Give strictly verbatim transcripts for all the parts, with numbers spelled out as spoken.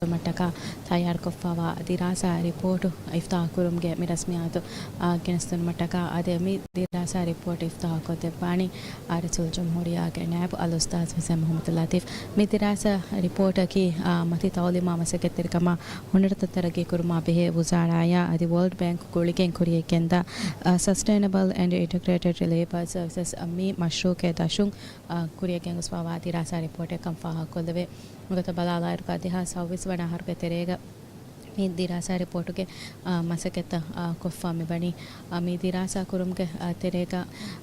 މަށްޓަކާ ތައްޔާރުކޮށްފައިވާ ދިރާސާ ރިޕޯޓު އިފްތާހުކުރުމުގެ މި ރަސްމިއްޔާތު، އާ، ގެނެސްދިނުމަށްޓަކާ، އަދި މި ދިރާސާ ރިޕޯޓު އިފްތާހުކޮށްދެއްވާނީ، އާ، ރައީސުލްޖުމްހޫރިއްޔާގެ ނައިބު އަލްއުސްތާޛު ހުސެން މުޙައްމަދު ލަތީފް. މި ދިރާސާ ރިޕޯޓަކީ، އާ، މަތި ތައުލީމާ މަސައްކަތްތެރިކަމާ ހުނަރުތައް ތަރައްގީކުރުމާ ބެހޭ ވުޒާރާއާ އަދި ވޯލްޑް ބޭންކް ގުޅިގެން ކުރިޔަށް ގެންދާ، އާ، ސަސްޓެއިނަބަލް އެންޑް އިންޓިގްރޭޓެޑް ލޭބާ ސަރވިސަސް މި މަޝްރޫޢުގެ ދަށުން، އާ، ކުރިޔަށް ގެންގޮސްފައިވާ ދިރާސާ ރިޕޯޓެއް ކަން ފާހަގަކޮށްލެވޭ. އެގޮތަށް ބަލާލާއިރުގަ ދެހާސް ސައުވީސް ވަނަ އަހަރުގެ ތެރޭގަ މި ދިރާސާ ރިޕޯޓުގެ، އާ، މަސައްކަތްތައް، އާ، ކޮށްފަ މިވަނީ، އާ، މި ދިރާސާ ކުރުމުގެ، އާ، ތެރޭގަ،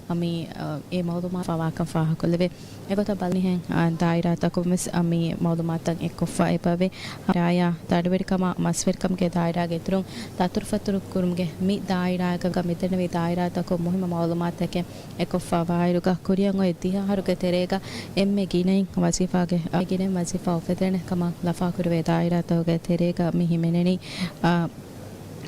އާ، މި، އާ، އެ މައުލޫމާތު ފައިވާކަން ފާހަގަކޮށްލެވޭ. އެގޮތަށް ބަލަނީހެން، އާ، ދާއިރާތަކުން ވެސް، އާ، މި މައުލޫމާތުތައް އެއްކޮށްފަ އެބަވޭ. ރާޔާ ދަނޑުވެރިކަމާ މަސްވެރިކަމުގެ ދާއިރާގެ އިތުރުން ދަތުރުފަތުރު ކުރުމުގެ މި ދާއިރާގަ މިދެންނެވި ދާއިރާތަކުން މުހިއްމު މައުލޫމާތަކެއް އެކޮށްފަ ވާއިރުގަ، ކުރިއަށް އޮތް ދިހަ އަހަރުގެ ތެރޭގަ އެންމެ ގިނައިން ވަޒީފާގެ، އެންމެ ގިނައިން ވަޒީފާ އުފެދޭނެ ކަމަށް ލަފާކުރެވޭ ދާއިރާތަކުގެ ތެރޭގަ މި ހިމެނެނީ، އާ،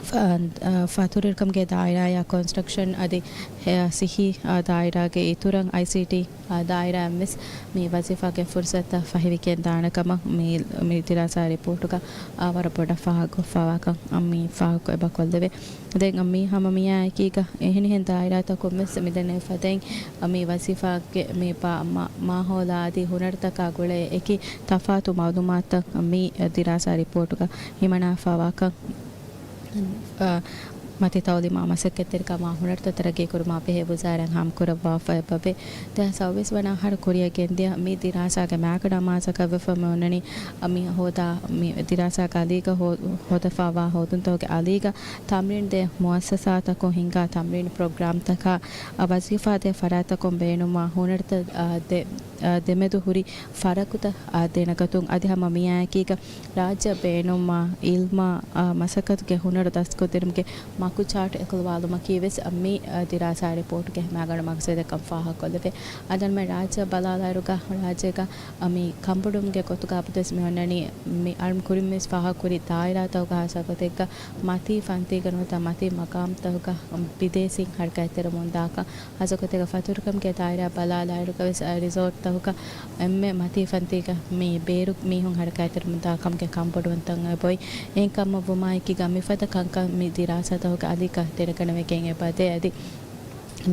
ފަ-، އާ، ފަތުރުވެރިކަމުގެ ދާއިރާއާ ކޮންސްޓްރަކްޝަން އަދި ހެ-، ސިއްހީ، އާ، ދާއިރާގެ އިތުރަށް އައިސީޓީ، އާ، ދާއިރާއިން ވެސް މި ވަޒީފާގެ ފުރުސަތުތައް ފަހިވެގެން ދާނެ ކަމަށް މި، މި ދިރާސާ ރިޕޯޓުގަ، އާ، ވަރަށް ބޮޑަށް ފާހަގަކޮށްފައިވާކަން، އާ، މި ފާހަގަކޮށް އެބަ ކޮށްލެވޭ. ދެން މި ހަމަ މިއާއެކީގަ އެހެނިހެން ދާއިރާތަކުން ވެސް މިދެންނެވި ފަދައިން މި ވަޒީފާގެ މި ބާ-، މާ-، މާހައުލާ އަދި ހުނަރުތަކާ ގުޅޭ އެކި ތަފާތު މައުލޫމާތުތައް މި ދިރާސާ ރިޕޯޓުގަ ހިމަނާފައިވާކަން، އަ، މަތި ތައުލީމާ މަސައްކަތްތެރިކަމާ ހުނަރުތައް ތަރައްގީކުރުމާ ބެހޭ ވުޒާރާއިން ހާމަކުރައްވާފަ އެބަވޭ. ދެހާސް ސައުވީސް ވަނަ އަހަރު ކުރިއަށް ގެންދިޔަ މި ދިރާސާގެ މާގަނޑު އަމާޒަކަށް ވެފަ މި އޮންނަނީ، މި ހޯދާ، މި ދިރާސާގެ އަލީގަ ހޯ-، ހޯދަފައިވާ ހޯދުންތަކުގެ އަލީގަ ތަމްރީން ދޭ މުއައްސަސާތަކުން ހިންގާ ތަމްރީން ޕްރޮގްރާމްތަކާ، އަ، ވަޒީފާ ދޭ ފަރާތްތަކުން ބޭނުންވާ ހުނަރުތައް، އަ، ދެ-، އަ، ދެމެދު ހުރި ފަރަގުތައް، އަ، ދެނެގަތުން އަދި ހަމަ މިއާއެކީގަ ރާއްޖެ ބޭނުންވާ އިލްމާ، އަ، މަސައްކަތުގެ ހުނަރު ދަސްކޮށްދިނުމުގެ މަގު ޗާޓް އެކުލަވާލުމަކީ ވެސް މި، އަ، ދިރާސާ ރިޕޯޓުގެ މާގަނޑު މަގްސަދެއް ކަން ފާހަގަކޮށްލެވޭ. އަދި މި ރާއްޖެ ބަލާލާއިރުގަ ރާއްޖޭގަ މި ކަންބޮޑުވުމުގެ ގޮތުގަ އަބަދުވެސް މި އޮންނަނީ މި އަޅުން ކުރިން ވެސް ފާހަގަކުރި ދާއިރާތަކުގަ ހާއްސަ ގޮތެއްގަ މަތީ ފަންތީގަ ނުވަތަ މަތީ މަގާމްތަކުގަ ބިދޭސީން ހަރަކާތްތެރިވަމުންދާކަން. ހާއްސަ ގޮތެއްގަ ފަތުރުކަމުގެ ދާއިރާ ބަލާލާއިރުގަ ވެސް ރިސޯޓްތަކުގަ އެންމެ މަތީ ފަންތީގަ މި ބޭރު މީހުން ހަރަކާތްތެރިވަމުންދާ ކަމުގެ ކަންބޮޑުވުންތައް އެބައޮތް. އެހެންކަމަށްވުމާއެކީގަ މިފަދަ ކަންކަން މި ދިރާސާތަކުގެ އަލީގަ ދެނެގަނެވިގެން އެބަދޭ. އަދި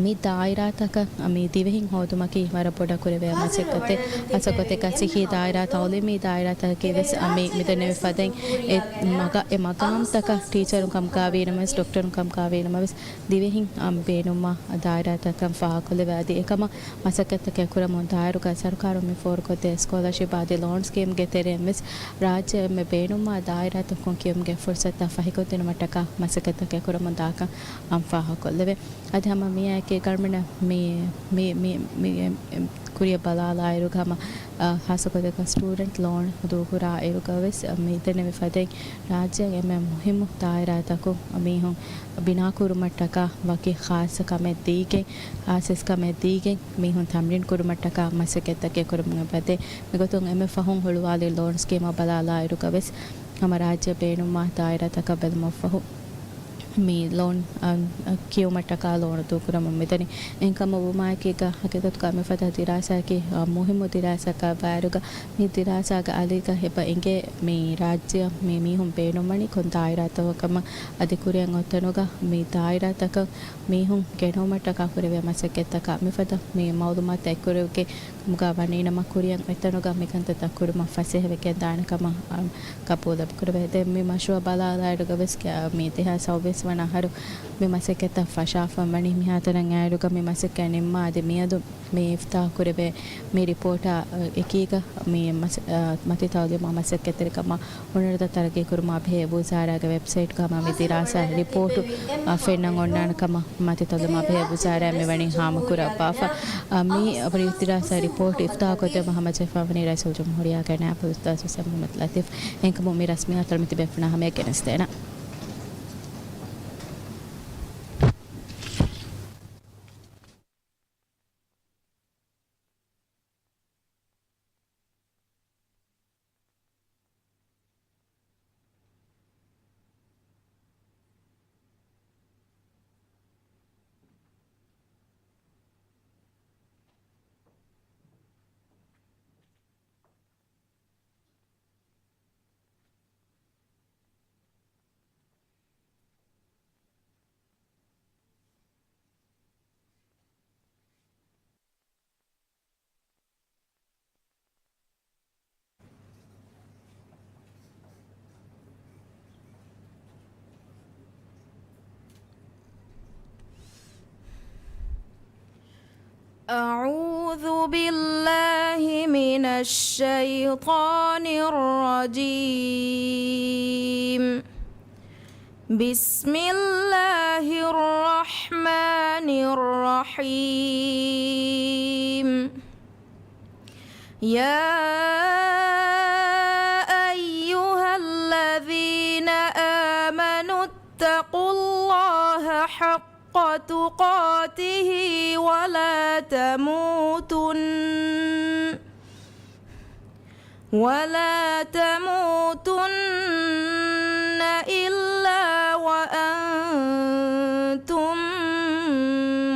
މި ދާއިރާތަކަށް މި ދިވެހިން ހޯދުމަކީ ވަރަށް ބޮޑަށް ކުރެވޭ މަސައްކަތެއް. ހާއްސަ ގޮތެއްގަ ސިއްހީ ދާއިރާ، ތައުލީމީ ދާއިރާތަކަކީ ވެސް މި މިދެންނެވި ފަދައިން އެ މަގަ-، އެ މަގާމްތަކަށް ޓީޗަރުން ކަމުގައިވީނަމަވެސް، ޑޮކްޓަރުން ކަމުގައިވީނަމަވެސް، ދިވެހިން ބޭނުންވާ ދާއިރާތަކަށް ފާހަގަކޮށްލެވޭ. އަދި އެކަމަށް މަސައްކަތްތަކެއް ކުރަމުން ދާއިރުގަ ސަރުކާރުން މި ފޯރުކޮށްދޭ ސްކޮލަރޝިޕް އަދި ލޯން ސްކީމްގެ ތެރެއިން ވެސް ރާއްޖެ އެންމެ ބޭނުންވާ ދާއިރާތަކުން ކިޔުމުގެ ފުރުސަތުތައް ފަހިކޮށްދިނުމަށްޓަކާ މަސައްކަތްތަކެއް ކުރަމުން ދާކަން އަން ފާހަގަކޮށްލެވޭ. އަދި ހަމަ މިއާއެކީ ގަރަމެން މި، މި، މި، މި، އެ، އެ، ކުރިޔަށް ބަލާލާއިރުގަ ހަމަ، އަ، ހާއްސަ ގޮތެއްގަ ސްޓޫޑެންޓް ލޯން ދޫކުރާ އިރުގަ ވެސް މި ދެންނެވި ފަދައިން ރާއްޖޭގެ އެންމެ މުހިއްމު ދާއިރާތަކުން މީހުން ބިނާކުރުމަށްޓަކާ ވަކި ޚާއްޞަ ކަމެއް ދީގެން، ޚާއްޞަ ކަމެއް ދީގެން މީހުން ތަމްރީން ކުރުމަށްޓަކާ މަސައްކަތްތަކެއް ކުރަމުން އެބަދޭ. މިގޮތުން އެންމެ ފަހުން ހުޅުވާލި ލޯން ސްކީމަށް ބަލާލާއިރުގަ ވެސް ހަމަ ރާއްޖެ ބޭނުންވާ ދާއިރާތަކަށް ބެލުމަށްފަހު، މި ލޯން، އަ، އަ، ކިޔުމަށްޓަކާ ލޯނު ދޫކުރަމުން މިދަނީ. އެހެންކަމަށް ވުމާއެކީގަ ހަގީގަތުގަ މިފަދަ ދިރާސާއަކީ، އަ، މުހިއްމު ދިރާސާއަކަށް ވާއިރުގަ، މި ދިރާސާގެ އަލީގަ އެބަ އެނގޭ މި ރާއްޖެއަށް މި މީހުން ބޭނުންވަނީ ކޮން ދާއިރާތަކަކަމަށް އަދި ކުރިއަށް އޮތްތަނުގަ މި ދާއިރާތަކަށް މީހުން ގެނައުމަށްޓަކާ ކުރެވޭ މަސައްކަތްތަކާ މިފަދަ މި މައުލޫމާތު އެއްކުރެވިގެން ކަމުގަ ވަނީނަމަ، ކުރިއަށް އޮތްތަނުގަ މިކަންތައްތައް ކުރުމަށް ފަސޭހަވެގެން ދާނެ ކަމަށް، އަ، ގަބޫލެއް ކުރެވޭ. ދެން މި މަޝްރޫޢަށް ބަލާލާއިރުގަ ވެސް ކިޔާ، މި ދެހާސް ސައުވީސް ވަނަ އަހަރު މި މަސައްކަތްތައް ފަށާފަ ވަނީ. މިހާތަނަށް އައިރުގަ މި މަސައްކަތް ނިންމާ އަދި މިއަދު މި އިފްތިތާޙު ކުރެވޭ މި ރިޕޯޓާ އެކީގަ މި މަސަ-، އަ، މަތި ތައުލީމާ މަސައްކަތްތެރިކަމާ ހުނަރުތައް ތަރައްގީ ކުރުމާ ބެހޭ ވުޒާރާގެ ވެބްސައިޓްގަ ހަމަ މި ދިރާސާ ރިޕޯޓު، އަ، ފެންނަން އޮންނާނެ ކަމަށް މަތި ތައުލީމާ ބެހޭ ވުޒާރާއިން މިވަނީ ހާމަކުރައްވާފަ. އަ، މި ދިރާސާ ރިޕޯޓު އިފްތިތާޙުކޮށްދެއްވަން ހަމަޖެހިފައިވަނީ ރައީސުލްޖުމްހޫރިއްޔާގެ ނައިބު އުސްތާޛު ހުސެން މުޙައްމަދު ލަތީފް. އެހެންކަމުން މި ރަސްމިއްޔާތު މިތިބޭ ފުނާ ހަމަޔަށް ގެނެސްދޭނަން. أعوذ بالله من الشيطان الرجيم. بسم الله الرحمن الرحيم. يا أيها الذين آمنوا اتقوا الله حق تقاته ولا تموتن، ولا تموتن إلا وأنتم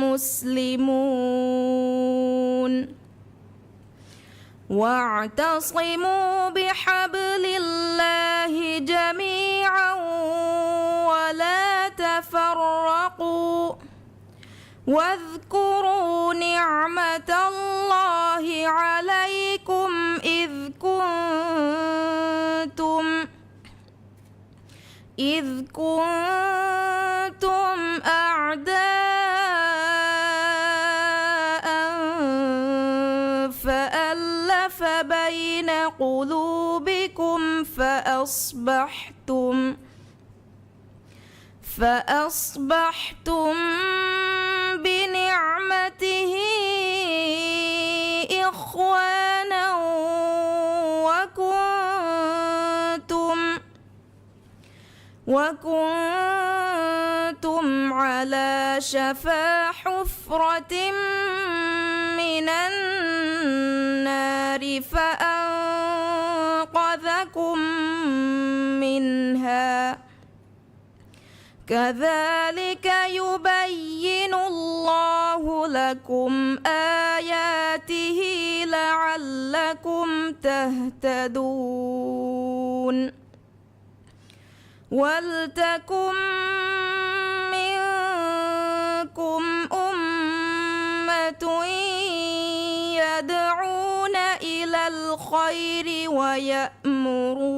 مسلمون. واعتصموا بحبل الله جميعا ولا تفرقوا. واذكروا نعمة الله عليكم إذ كنتم إذ كنتم أعداء فألف بين قلوبكم فأصبحتم فأصبحتم بنعمته إخوانا وكنتم وكنتم على شفا حفرة من النار فأنقذكم منها. كذلك يبين الله لكم آياته لعلكم تهتدون. ولتكن منكم أمة يدعون إلى الخير ويأمرون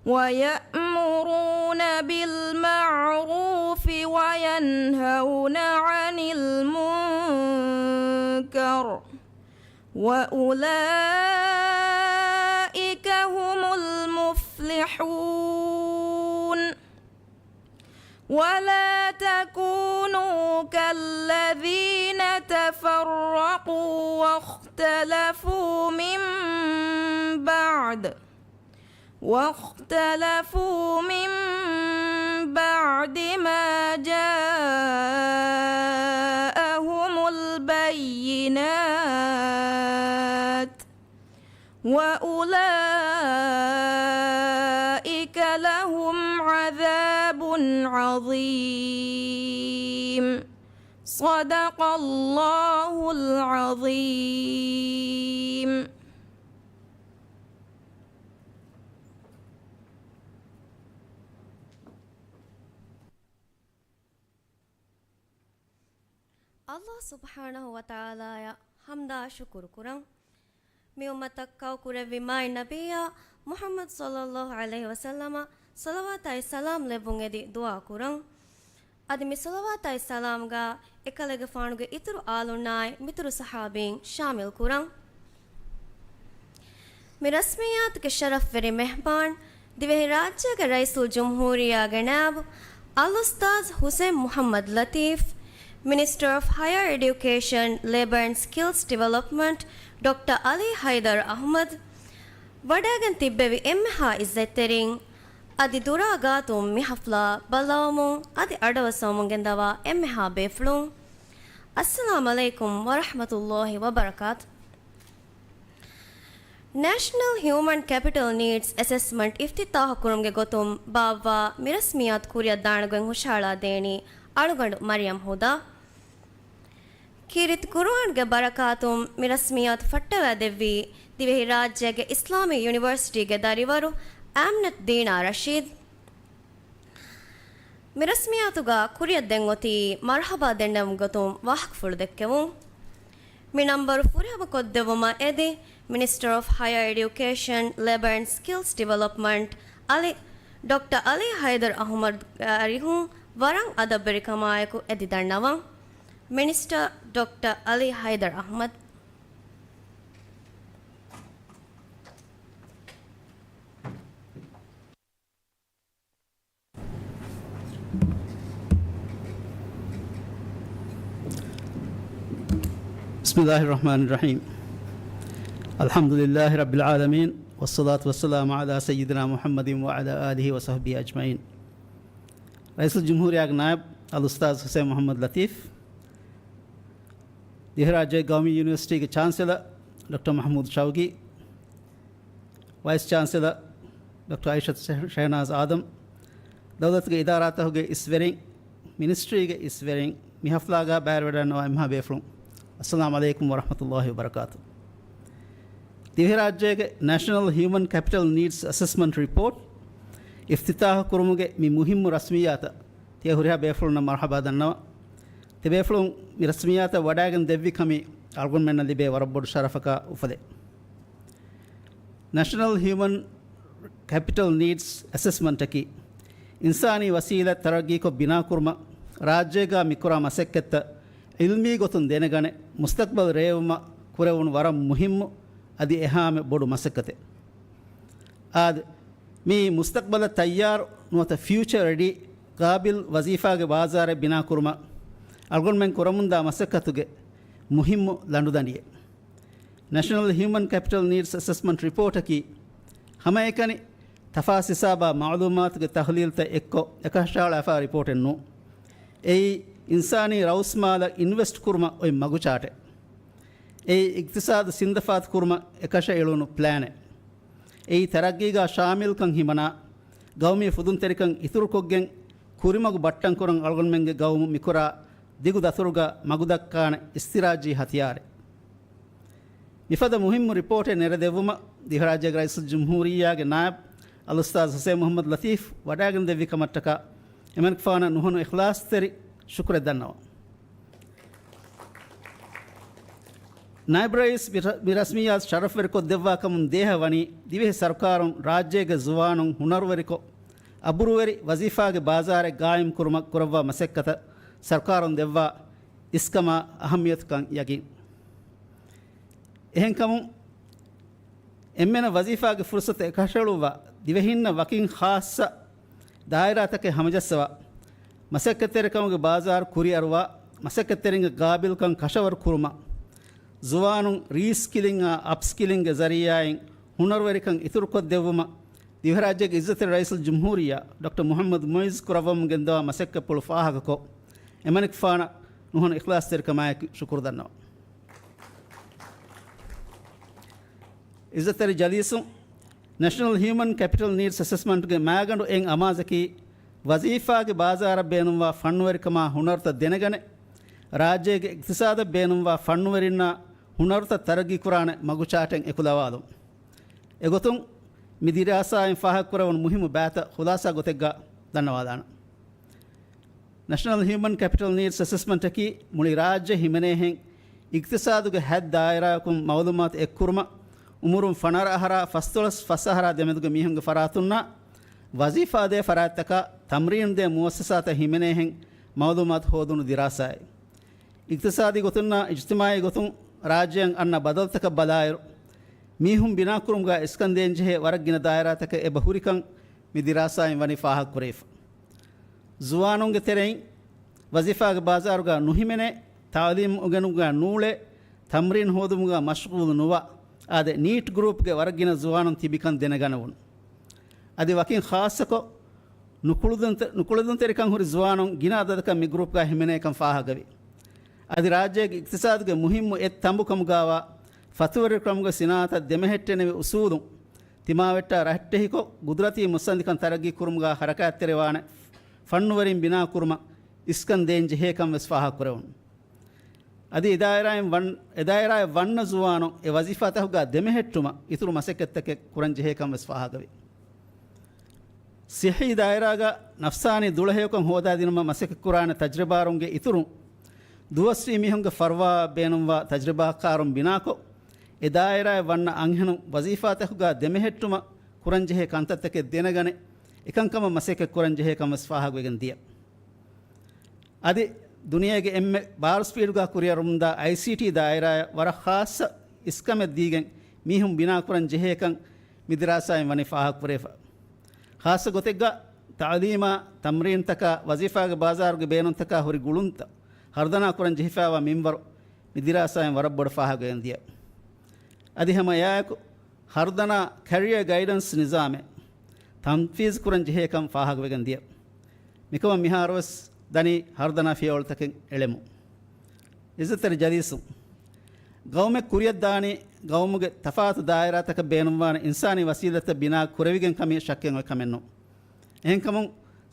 ويأمرون بالمعروف وينهون عن المنكر وأولئك هم المفلحون. ولا تكونوا كالذين تفرقوا واختلفوا من بعد واختلفوا من بعد ما جاءهم البينات وأولئك لهم عذاب عظيم. صدق الله العظيم. ﷲ ސުބްޙާނަހޫ ވަތަޢާލާއަށް ޙަމްދާ ޝުކުރު ކުރަން. މި އުއްމަތަށް ކައު ކުރެއްވި މާތް ނަބިއްޔާ މުޙައްމަދު ޞައްލައްލާހު ޢަލައިހި ވަސައްލަމަށް ޞަލަވާތާއި ސަލާމް ލެއްވުން އެދި ދުޢާ ކުރަން. އަދި މި ޞަލަވާތާއި ސަލާމްގަ އެކަލޭގެފާނުގެ އިތުރު އާލުންނާއި މިތުރު ޞަޙާބީން ޝާމިލް ކުރަން. މި ރަސްމިއްޔާތުގެ ޝަރަފްވެރި މެހްމާން، ދިވެހިރާއްޖޭގެ ރައީސުލްޖުމްހޫރިއްޔާގެ ނާއިބު އަލްއުސްތާޛް ޙުސައިން މުޙައްމަދު ލަތީފް، މިނިސްޓަރ އޮފް ހަޔަރ އެޑިއުކޭޝަން، ލޭބަރ އެންޑް ސްކިލްސް ޑިވެލޮޕްމަންޓް، ޑޮކްޓަރ އަލީ ހައިދަރު އަޙްމަދު، ވަޑައިގެން ތިއްބެވި އެންމެހާ އިއްޒަތްތެރިން، އަދި ދުރާ ގާތުން މި ޙަފްލާ ބައްލަވަމުން އަދި އަޑައައްސަވަމުން ގެންދަވާ އެންމެހާ ބޭފުޅުން، އައްސަލާމް ޢަލައިކުމް ވަރަޙްމަތުﷲ ވަބަރަކާތު. ނޭޝަނަލް ހިއުމަން ކެޕިޓަލް ނީޑްސް އެސެސްމަންޓް އިފްތިތާޙު ކުރުމުގެ ގޮތުން ބާއްވާ މި ރަސްމިއްޔާތު ކުރިއަށް ދާނެ ގޮތް ހުށަހަޅާ ދޭނީ އަޅުގަނޑު މަރިޔަމް ހުދާ. ކީރިތި ޤުރުއާންގެ ބަރަކާތުން މި ރަސްމިއްޔާތު ފައްޓަވައިދެއްވީ ދިވެހިރާއްޖޭގެ އިސްލާމީ ޔުނިވަރސިޓީގެ ދަރިވަރު އާމިނަތު ދީނާ ރަޝީދު. މި ރަސްމިއްޔާތުގަ ކުރިއަށް ދޭން އޮތީ މަރުޙަބާ ދެންނެވުމުގެ ގޮތުން ވާހަކަފުޅު ދެއްކެވުން. މި ނަންބަރު ފުރިހަމަ ކޮށްދެއްވުމަށް އެދި، މިނިސްޓަރ އޮފް ހަޔަރ އެޑިއުކޭޝަން، ލޭބަރ އެންޑް ސްކިލްސް ޑިވެލޮޕްމަންޓް އަލި، ޑޮކްޓަރ އަލީ ހައިދަރު އަޙްމަދުގެ އަރިހުން ވަރަށް އަދަބުވެރިކަމާއެކު އެދި ދަންނަވަން. މިނިސްޓަރ ޑޮކްޓަރ އަލީ ހައިދަރު އަޙްމަދު. بسم الله الرحمن الرحيم. الحمد لله رب العالمين، والصلاة والسلام على سيدنا محمد وعلى آله وصحبه أجمعين. ރައީސުލްޖުމްހޫރިއްޔާގެ ނާއިބު އަލްއުސްތާޛު ޙުސައިން މުޙައްމަދު ލަތީފް، ދިވެހިރާއްޖޭގެ ގައުމީ ޔުނިވަރސިޓީގެ ޗާންސެލަރ ޑޮކްޓަރ މަޙްމޫދު ޝައުގީ، ވައިސް ޗާންސެލަރ ޑޮކްޓަރ އައިޝަތު ޝެ-، ޝެހްނާޒް އާދަމް، ދައުލަތުގެ އިދާރާތަކުގެ އިސްވެރިން، މިނިސްޓްރީގެ އިސްވެރިން، މި ޙަފްލާގަ ބައިވެރިވެޑަންނަވާ އެންމެހާ ބޭފުޅުން، އައްސަލާމު ޢަލައިކުމް ވަރަޙްމަތުﷲ ވަބަރަކާތު. ދިވެހިރާއްޖޭގެ ނޭޝަނަލް ހިއުމަން ކެޕިޓަލް ނީޑްސް އެސެސްމަންޓް ރިޕޯޓް އިފްތިތާޙު ކުރުމުގެ މި މުހިއްމު ރަސްމިއްޔާތަށް ތިޔަ ހުރިހާ ބޭފުޅުންނަށް މަރުޙަބާ ދަންނަވަން. ތި ބޭފުޅުން މި ރަސްމިއްޔާތަށް ވަޑައިގެން ދެއްވި ކަމީ އަޅުގަނޑުމެންނަށް ލިބޭ ވަރަށް ބޮޑު ޝަރަފަކާ އުފަލެއް. ނޭޝަނަލް ހިއުމަން ކެޕިޓަލް ނީޑްސް އެސެސްމަންޓަކީ، އިންސާނީ ވަސީލަތް ތަރައްގީކޮށް ބިނާކުރުމަށް ރާއްޖޭގަ މިކުރާ މަސައްކަތްތައް ޢިލްމީ ގޮތުން ދެނެގަނެ، މުސްތަޤްބަލް ރޭވުމަށް ކުރެވުނު ވަރަށް މުހިއްމު އަދި އެހާމެ ބޮޑު މަސައްކަތެއް. އާދެ، މި މުސްތަޤްބަލަށް ތައްޔާރު ނުވަތަ ފިއުޗަރ ރެޑީ ޤާބިލް ވަޒީފާގެ ބާޒާރެއް ބިނާކުރުމަށް އަޅުގަނޑުމެން ކުރަމުންދާ މަސައްކަތުގެ މުހިއްމު ލަނޑުދަނޑިއެއް. ނޭޝަނަލް ހިއުމަން ކެޕިޓަލް ނީޑްސް އެސެސްމަންޓް ރިޕޯޓަކީ، ހަމައެކަނި ތަފާސް ހިސާބާ މަޢުލޫމާތުގެ ތަޙްލީލްތައް އެއްކޮށް އެކަށައަޅާފާ ރިޕޯޓެއް ނޫން. އެއީ، އިންސާނީ ރައުސްމާލަށް އިންވެސްޓް ކުރުމަށް އޮތް މަގުޗާޓެއް. އެއީ، އިޤްތިޞާދު ސިންދަފާތު ކުރުމަށް އެކަށައެޅުނު ޕްލޭނެއް. އެއީ، ތަރައްގީގާ ޝާމިލްކަން ހިމަނާ، ގައުމީ ފުދުންތެރިކަން އިތުރުކޮށްގެން، ކުރިމަގު ބައްޓަންކުރަން އަޅުގަނޑުމެންގެ ގައުމު މިކުރާ ދިގު ދަތުރުގަ މަގުދައްކާނެ އިސްތިރާޖީ ހަތިޔާރެއް. މިފަދަ މުހިއްމު ރިޕޯޓެއް ނެރެދެއްވުމަށް ދިވެހިރާއްޖޭގެ ރައީސުލްޖުމްހޫރިއްޔާގެ ނާއިބު އަލްއުސްތާޛު ޙުސައިން މުޙައްމަދު ލަތީފް ވަޑައިގެން ދެއްވި ކަމަށްޓަކާ އެމަނިކުފާނަށް ނުހަނު އިޚްލާޞްތެރި ޝުކުރެއް ދަންނަވަން. ނާއިބު ރައީސް މި ރަ-، މި ރަސްމިއްޔާތު ޝަރަފްވެރިކޮށްދެއްވާ ކަމުން ދޭހަވަނީ، ދިވެހި ސަރުކާރުން ރާއްޖޭގެ ޒުވާނުން ހުނަރުވެރިކޮށް، އަބުރުވެރި ވަޒީފާގެ ބާޒާރެއް ގާއިމްކުރުމަށް ކުރައްވާ މަސައްކަތަށް ސަރުކާރުން ދެއްވާ އިސްކަމާ އަހައްމިޔަތުކަން ޔަގީން. އެހެންކަމުން، އެންމެނަށް ވަޒީފާގެ ފުރުޞަތު އެކަށައެޅުއްވާ، ދިވެހިންނަށް ވަކިން ޚާއްޞަ ދާއިރާތަކެއް ހަމަޖައްސަވާ، މަސައްކަތްތެރިކަމުގެ ބާޒާރު ކުރިއަރުވާ، މަސައްކަތްތެރިންގެ ގާބިލްކަން ކަށަވަރު ކުރުމަށް، ޒުވާނުން ރީސްކިލިންއާ އަޕްސްކިލިންގެ ޒަރީޢާއިން ހުނަރުވެރިކަން އިތުރުކޮށްދެއްވުމަށް، ދިވެހިރާއްޖޭގެ އިއްޒަތްތެރި ރައީސުލްޖުމްހޫރިއްޔާ ޑޮކްޓަރ މުޙައްމަދު މުޢިއްޒު ކުރައްވަމުން ގެންދަވާ މަސައްކަތްޕުޅު ފާހަގަކޮށް، އެމަނިކުފާނަށް ނުހަނު އިޚްލާޞްތެރިކަމާއެކު ޝުކުރު ދަންނަވަން. އިއްޒަތްތެރި ޖަލީސުން، ނޭޝަނަލް ހިއުމަން ކެޕިޓަލް ނީޑްސް އެސެސްމަންޓްގެ މައިގަނޑު އެއް އަމާޒަކީ، ވަޒީފާގެ ބާޒާރަށް ބޭނުންވާ ފަންނުވެރިކަމާ ހުނަރުތައް ދެނެގަނެ، ރާއްޖޭގެ އިޤްތިޞާދަށް ބޭނުންވާ ފަންނުވެރިންނާ ހުނަރުތައް ތަރައްގީކުރާނެ މަގުޗާޓެއް އެކުލަވާލުން. އެގޮތުން، މި ދިރާސާއިން ފާހަގަކުރެވުނު މުހިއްމު ބައިތައް ޚުލާޞާ ގޮތެއްގަ ދަންނަވާލާނަން. ނޭޝަނަލް ހިއުމަން ކެޕިޓަލް ނީޑްސް އެސެސްމަންޓަކީ މުޅި ރާއްޖެ ހިމެނޭހެން އިޤްތިޞާދުގެ ހަތް ދާއިރާއަކުން މައުލޫމާތު އެއްކުރުމަށް، އުމުރުން ފަނަރަ އަހަރާ ފަސްދޮޅަސް ފަސް އަހަރާ ދެމެދުގެ މީހުންގެ ފަރާތުންނާ ވަޒީފާދޭ ފަރާތްތަކާ ތަމްރީނުދޭ މުއައްސަސާތައް ހިމެނޭހެން މައުލޫމާތު ހޯދުނު ދިރާސާއެއް. އިޤްތިޞާދީ ގޮތުންނާ އިޖްތިމާޢީ ގޮތުން ރާއްޖެއަށް އަންނަ ބަދަލުތަކަށް ބަލާއިރު، މީހުން ބިނާކުރުމުގަ އިސްކަން ދޭންޖެހޭ ވަރަށް ގިނަ ދާއިރާތަކެއް އެބަ ހުރިކަން މި ދިރާސާއިން ވަނީ ފާހަގަކުރެވިފަ. ޒުވާނުންގެ ތެރެއިން ވަޒީފާގެ ބާޒާރުގަ ނުހިމެނޭ، ތަޢުލީމު އުނގެނުމުގަ ނޫޅޭ، ތަމްރީން ހޯދުމުގަ މަޝްޣޫލު ނުވާ، އާދެ، ނީޓް ގްރޫޕްގެ ވަރަށް ގިނަ ޒުވާނުން ތިބިކަން ދެނެގަނެވުނު. އަދި ވަކިން ޚާއްޞަކޮށް، ނުކުޅެދުންތެ-، ނުކުޅެދުންތެރިކަން ހުރި ޒުވާނުން ގިނަ އަދަދަކަށް މި ގްރޫޕްގަ ހިމެނޭކަން ފާހަގަވި. އަދި ރާއްޖޭގެ އިޤްތިޞާދުގެ މުހިއްމު އެއް ތަނބު ކަމުގައިވާ ފަތުވެރިކަމުގެ ސިނާއަތަށް ދެމެހެއްޓެނިވި އުސޫލުން ތިމާވެއްޓާ ރައްޓެހިކޮށް، ގުދުރަތީ މުއްސަނދިކަން ތަރައްގީ ކުރުމުގަ ހަރަކާތްތެރިވާނެ ފަންނުވެރިން ބިނާ ކުރުމަށް އިސްކަން ދޭން ޖެހޭކަން ވެސް ފާހަގަކުރެވުނު. އަދި އެ ދާއިރާއިން ވަން-، އެ ދާއިރާއަށް ވަންނަ ޒުވާނުން އެ ވަޒީފާތަކުގަ ދެމެހެއްޓުމަށް އިތުރު މަސައްކަތްތަކެއް ކުރަން ޖެހޭކަން ވެސް ފާހަގަވި. ޞިއްޙީ ދާއިރާގަ ނަފްސާނީ ދުޅަހެޔޮކަން ހޯދާދިނުމަށް މަސައްކަތްކުރާނެ ތަޖްރިބާރުންގެ އިތުރުން، ދުވަސްވީ މީހުންގެ ފަރުވާއަށް ބޭނުންވާ ތަޖްރިބާކާރުން ބިނާކޮށް، އެ ދާއިރާއަށް ވަންނަ އަންހެނުން ވަޒީފާތަކުގަ ދެމެހެއްޓުމަށް ކުރަންޖެހޭ ކަންތައްތަކެއް ދެނެގަނެ، އެކަންކަމަށް މަސައްކަތް ކުރަންޖެހޭކަން ވެސް ފާހަގަވެގެން ދިޔަ. އަދި ދުނިޔޭގެ އެންމެ ބާރު ސްޕީޑުގާ ކުރިއަރަމުންދާ އައިސީޓީ ދާއިރާއަށް ވަރަށް ޚާއްޞަ އިސްކަމެއް ދީގެން މީހުން ބިނާކުރަން ޖެހޭކަން މި ދިރާސާއިން ވަނީ ފާހަގަކުރެވިފަ. ޚާއްޞަ ގޮތެއްގަ ތަޢުލީމާ، ތަމްރީންތަކާ، ވަޒީފާގެ ބާޒާރުގެ ބޭނުންތަކާ ހުރި ގުޅުންތައް ހަރުދަނާ ކުރަން ޖެހިފައިވާ މިންވަރު މި ދިރާސާއިން ވަރަށް ބޮޑަށް ފާހަގަވެގެން ދިޔަ. އަދި ހަމަ އެއާއެކު ހަރުދަނާ ކެރިއަރ ގައިޑަންސް ނިޒާމެއް ތަންފީޒު ކުރަން ޖެހޭކަން ފާހަގަވެގެން ދިޔަ. މިކަމަށް މިހާރުވެސް ދަނީ ހަރުދަނާ ފިޔަވަޅުތަކެއް އެޅެމުން. އިއްޒަތްތެރި ޖަލީސު، ގައުމެއް ކުރިއަށްދާނީ ގައުމުގެ ތަފާތު ދާއިރާތަކަށް ބޭނުންވާނެ އިންސާނީ ވަސީލަތްތައް ބިނާ ކުރެވިގެން ކަމީ ޝައްކެއް އޮތް ކަމެއް ނޫން. އެހެންކަމުން،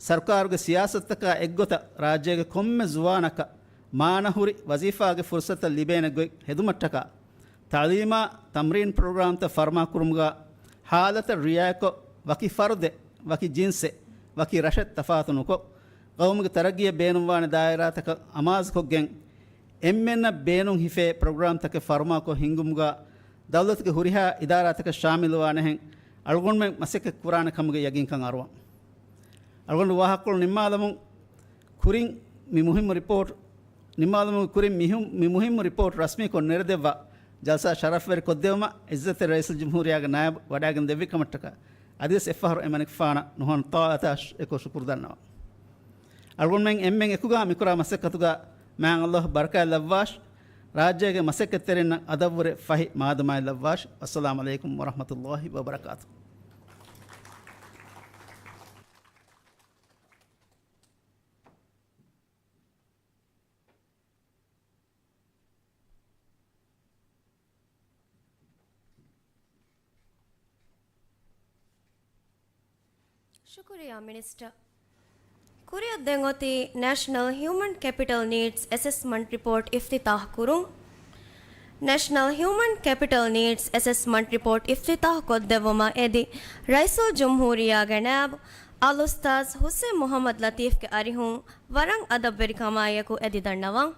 ސަރުކާރުގެ ސިޔާސަތުތަކާ އެއްގޮތަށް ރާއްޖޭގެ ކޮންމެ ޒުވާނަކަށް މާނަހުރި ވަޒީފާގެ ފުރުސަތުތައް ލިބޭނެ ގޮތް ހެދުމަށްޓަކާ، ތަޢުލީމާ ތަމްރީން ޕްރޮގްރާމްތައް ފަރުމާކުރުމުގާ ހާލަތަށް ރިއާޔަތްކޮށް، ވަކި ފަރުދެއް، ވަކި ޖިންސެއް، ވަކި ރަށެއް ތަފާތު ނުކޮށް، ގައުމުގެ ތަރައްގީއަށް ބޭނުންވާނެ ދާއިރާތަކަށް އަމާޒުކޮށްގެން، އެންމެންނަށް ބޭނުން ހިފޭ ޕްރޮގްރާމްތަކެއް ފަރުމާކޮށް ހިންގުމުގާ ދައުލަތުގެ ހުރިހާ އިދާރާތަކަށް ޝާމިލުވާނެހެން އަޅުގަނޑުމެން މަސައްކަތް ކުރާނެ ކަމުގެ ޔަގީންކަން އަރުވަން. އަޅުގަނޑު ވާހަކަކޮޅު ނިންމާލަމުން ކުރިން މި މުހިއްމު ރިޕޯޓް، ނިންމާލުމުގެ ކުރިން މިހު-، މި މުހިއްމު ރިޕޯޓް ރަސްމީކޮށް ނެރެދެއްވާ ޖަލްސާ ޝަރަފްވެރި ކޮށްދެވުމަށް އިއްޒަތްތެރި ރައީސުލްޖުމްހޫރިއްޔާގެ ނާއިބު ވަޑައިގެން ދެއްވި ކަމަށްޓަކާ އަދިވެސް އެއްފަހަރު އެމަނިކުފާނަށް ނުހަނު ޠާޢަތާ ޝު-، އެކު ޝުކުރު ދަންނަވަން. އަޅުގަނޑުމެން އެންމެން އެކުގާ މިކުރާ މަސައްކަތުގާ މާތް ﷲ ބަރަކާތް ލައްވާށި، ރާއްޖޭގެ މަސައްކަތްތެރިންނަށް އަދަށްވުރެ ފަހި މާދަމާއެއް ލައްވާށި. އައްސަލާމު ޢަލައިކުމް ވަރަޙްމަތުﷲ ވަބަރަކާތުހު. ޝުކުރިއްޔާ މިނިސްޓަރ. ކުރިއަށްދޭން އޮތީ ނޭޝަނަލް ހިއުމަން ކެޕިޓަލް ނީޑްސް އެސެސްމަންޓް ރިޕޯޓް އިފްތިތާޙް ކުރުން. ނޭޝަނަލް ހިއުމަން ކެޕިޓަލް ނީޑްސް އެސެސްމަންޓް ރިޕޯޓް އިފްތިތާޙް ކޮށްދެއްވުމަށް އެދި، ރައީސުލްޖުމްހޫރިއްޔާގެ ނާއިބު އަލްއުސްތާޛް ޙުސެން މުޙައްމަދު ލަޠީފްގެ އަރިހުން ވަރަށް އަދަބުވެރިކަމާއެކު އެދި ދަންނަވަން.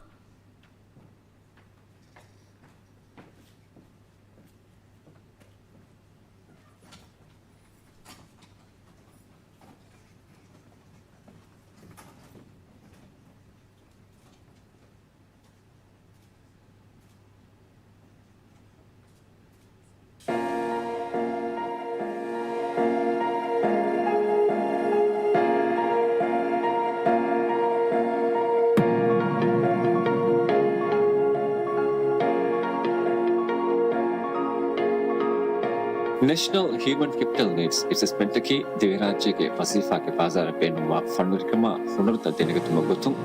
ނޭޝަނަލް ހިއުމަން ކެޕިޓަލް ނީޑްސް އެސެސްމަންޓަކީ ދިވެހިރާއްޖޭގެ ވަޒީފާގެ ބާޒާރަށް ބޭނުންވާ ފަންނުވެރިކަމާ ހުނަރުތައް ދެނެގަތުމުގެ ގޮތުން،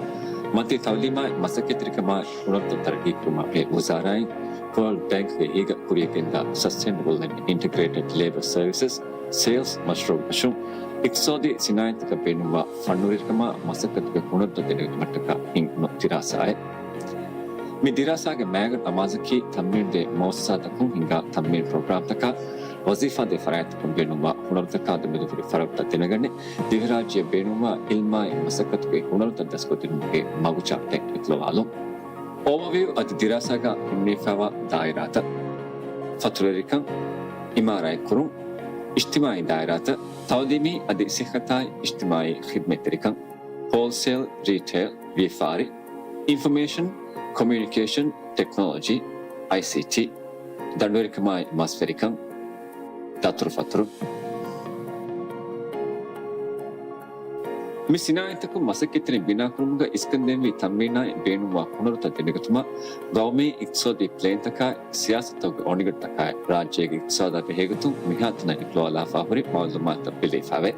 މަތީ ތަޢުލީމާއި މަސައްކަތްތެރިކަމާއި ހުނަރުތައް ތަރައްގީކުރުމަށް މި ވުޒާރާއިން ވޯލްޑް ބޭންކްގެ އެހީގަ ކުރިއަށްގެންދާ ސަސްޓެނަބަލް އެންޑް އިންޓަގްރޭޓެޑް ލޭބަރ ސަރވިސަސް ސޭލްސް މަޝްރޫއު ފެށުން، އިޤްތިޞާދީ ސިނާއަތްތަކަށް ބޭނުންވާ ފަންނުވެރިކަމާ މަސައްކަތުގެ ހުނަރުތައް ދެނެގަތުމަށްޓަކާ ހިންގުނު ދިރާސާއެއް. މި ދިރާސާގެ މައިގަނޑު އަމާޒަކީ ތަމްރީނުދޭ މުއައްސަސާތަކުން ހިންގާ ތަމްރީނު ޕްރޮގްރާމްތަކާ، ވަޒީފާދޭ ފަރާތްތަކުން ބޭނުންވާ ހުނަރުތަކާ ދެމެދު ހުރި ފަރަގުތައް ދެނެގަނެ، ދިވެހިރާއްޖެއަށް ބޭނުންވާ ޢިލްމާއި މަސައްކަތުގެ ހުނަރުތައް ދަސްކޮށްދިނުމުގެ މަގުޗާޓެއް އެކުލަވާލުން. އޯވަވިއު އަދި ދިރާސާގަ ހިމެނިފައިވާ ދާއިރާތައް، ފަތުރުވެރިކަން، އިމާރާތްކުރުން، އިޖްތިމާޢީ ދާއިރާތައް، ތަޢުލީމީ އަދި ޞިއްޙަތާއި އިޖްތިމާޢީ ޚިދްމަތްތެރިކަން، ހޯލްސޭލް، ރީޓެއިލް، ވިޔަފާރި، އިންފޮމޭޝަން، ކޮމިއުނިކޭޝަން، ޓެކްނޮލޮޖީ، އައިސީޓީ، ދަނޑުވެރިކަމާއި މަސްވެރިކަން، ދަތުރުފަތުރު. މި ސިނާއަތްތަކުން މަސައްކަތްތެރިން ބިނާކުރުމުގަ އިސްކަންދެންވީ ތަމްރީނާއި ބޭނުންވާ ހުނަރުތައް ދެނެގަތުމަށް ގައުމީ އިޤްތިޞާދީ ޕްލޭންތަކާއި ސިޔާސަތުތަކުގެ އޮނިގަނޑުތަކާއި ރާއްޖޭގެ އިޤްތިޞާދާ ބެހޭގޮތުން މިހާތަނަށް އެކުލަވާލާފާ ހުރި މަޢުލޫމާތުތައް ބެލެވިފައެވެ.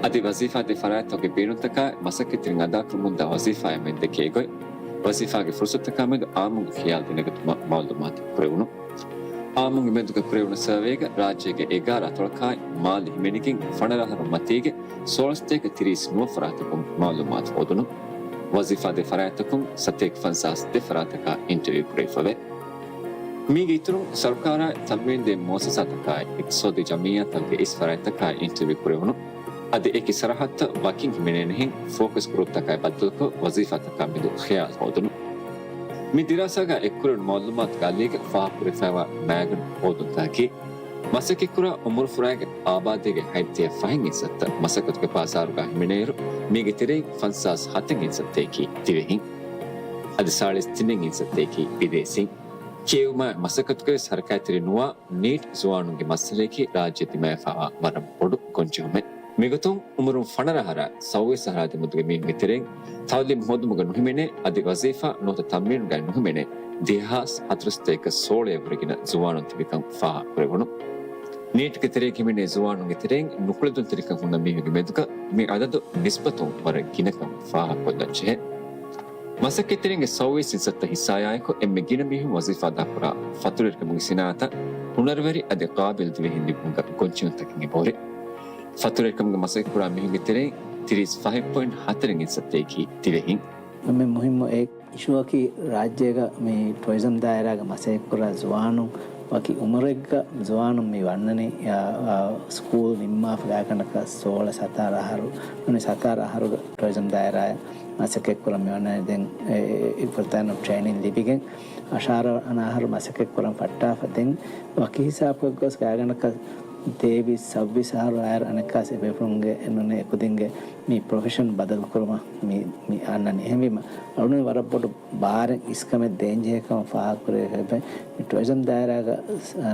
އަދި ވަޒީފާދޭ ފަރާތްތަކުގެ ބޭނުންތަކާއި މަސައްކަތްތެރިން އަދާކުރަމުންދާ ވަޒީފާއެއް މެދު ދެކޭ ގޮތް، ވަޒީފާގެ ފުރުޞަތުތަކާމެދު އާއްމުންގެ ޚިޔާލު ދެނެގަތުމަށް މަޢުލޫމާތު ކުރެވުނު. އާއްމުންގެ މެދުގަ ކުރެވުނު ސަރވޭގަ ރާއްޖޭގެ އެގާރަ އަތޮޅަކާއި މާލެ ހިމެނިގެން ފަނަރަ އަހަރު މަތީގެ ސޯޅަސަތޭކަ ތިރީސް ނުވަ ފަރާތަކުން މަޢުލޫމާތު ހޯދުނު. ވަޒީފާދޭ ފަރާތްތަކުން ސަތޭކަ ފަންސާސް ދެ ފަރާތަކާ އިންޓަވިއު ކުރެވިފަވޭ. މީގެ އިތުރުން ސަރުކާރާއި ތަމްރީންދޭ މުއައްސަސާތަކާއި އިޤްތިޞާދީ ޖަމިއްޔާތަކުގެ އިސް ފަރާތްތަކާއި އިންޓަވިއު ކުރެވުނު. އަދި އެކި ސަރަހައްދުތައް ވަކިން ހިމެނޭނެހެން ފޯކަސް ގްރޫޕްތަކާއި ބައްދަލުކޮށް ވަޒީފާތަކާ މެދު ޚިޔާލު ހޯދުނު. މި ދިރާސާގަ އެއްކުރެވުނު މަޢުލޫމާތުގެ އަލީގަ ފާހަގަކުރެފައިވާ މައިގަނޑު ހޯދުންތަކަކީ، މަސައްކަތްކުރާ އުމުރުފުރާގެ އާބާދީގެ ހަތްދިހަ ފަހެއް އިންސައްތަ މަސައްކަތުގެ ބާޒާރުގަ ހިމެނޭއިރު، މީގެ ތެރެއިން ފަންސާސް ހަތެއް އިންސައްތައަކީ ދިވެހިން. އަދި ސާޅީސް ތިނެއް އިންސައްތައަކީ ބިދޭސީން. ކިޔެވުމާއި މަސައްކަތުގައި ސަރަކާތްތެރި ނުވާ ނީޓް ޒުވާނުންގެ މައްސަލަޔަކީ ރާއްޖެ ދިމާވެފައިވާ ވަރަށް ބޮޑު ގޮންޖެހުމެއް. މިގޮތުން އުމުރުން ފަނަރަ އަހަރާ ސައުވީސް އަހަރާ ދެމެދުގެ މީހުންގެ ތެރެއިން ތައުލީމު ހޯދުމުގަ ނުހިމެނޭ އަދި ވަޒީފާ ނުވަތަ ތަމްރީނުގައި ނުހިމެނޭ ދެހާސް ހަތަރުސަތޭކަ ސޯޅައަށްވުރެ ގިނަ ޒުވާނުން ތިބިކަން ފާހަގަކުރެވުނު. ނީޓްގެ ތެރޭގަ ހިމެނޭ ޒުވާނުންގެ ތެރެއިން ނުކުޅެދުންތެރިކަން ހުންނަ މީހުންގެ މެދުގަ މި އަދަދު ނިސްބަތުން ވަރަށް ގިނަކަން ފާހަގަކޮށްލަންޖެހޭ. މަސައްކަތްތެރިންގެ ސައުވީސް އިންސައްތަ ހިއްސާއާއެކު އެންމެ ގިނަ މީހުން ވަޒީފާ ދާކުރާ ފަތުރުވެރިކަމުގެ ސިނާއަތަށް ހުނަރުވެރި އަދި ޤާބިލް ދިވެހިން ލިބުމުގަ ގޮންޖެހުންތަކެއް އެބަހުރި. ފަތުރުވެރިކަމުގެ މަސައްކަތްކުރާ މީހުންގެ ތެރެއިން ތިރީސް ފަހެއް ޕޮއިންޓް ހަތަރެއް އިންސައްތައަކީ ދިވެހިން. އެންމެ މުހިއްމު އެއް އިޝޫއަކީ ރާއްޖޭގަ މި ޓުރިޒަމް ދާއިރާގަ މަސައްކަތްކުރާ ޒުވާނުން ވަކި އުމުރެއްގަ ޒުވާނުން މި ވަންނަނީ، އާ، އާ، ސްކޫލް ނިންމާފަ ގާތްގަނޑަކަށް ސޯޅަ ސަތާރަ އަހަރު، ނޫނީ ސަތާރަ އަހަރުގަ ޓުރިޒަމް ދާއިރާއަށް މަސައްކަތްކުރަން މި ވަންނަނީ. ދެން އެ، އެ، އެ ފުރަތަމަ ޓްރޭނިން ލިބިގެން އަށާރަ އަނާ އަހަރު މަސައްކަތްކުރަން ފައްޓާފަ ދެން ވަކި ހިސާބަކަށް ގޮސް ގާތްގަނޑަކަށް ތޭވީސް ސައުވީސް އަހަރު އައިރު އަނެއްކާސް އެބޭފުޅުންގެ ނޫނީ އެކުދިންގެ މި ޕްރޮފެޝަން ބަދަލުކުރުމަށް މި، މި އަންނަނީ. އެހެންވީމަ އަޅުގަނޑު ވަރަށް ބޮޑު ބާރެއް އިސްކަމެއް ދޭންޖެހޭ ކަމަށް ފާހަގަކުރެވޭ. މި ޓުރިޒަމް ދާއިރާގަ، އަ،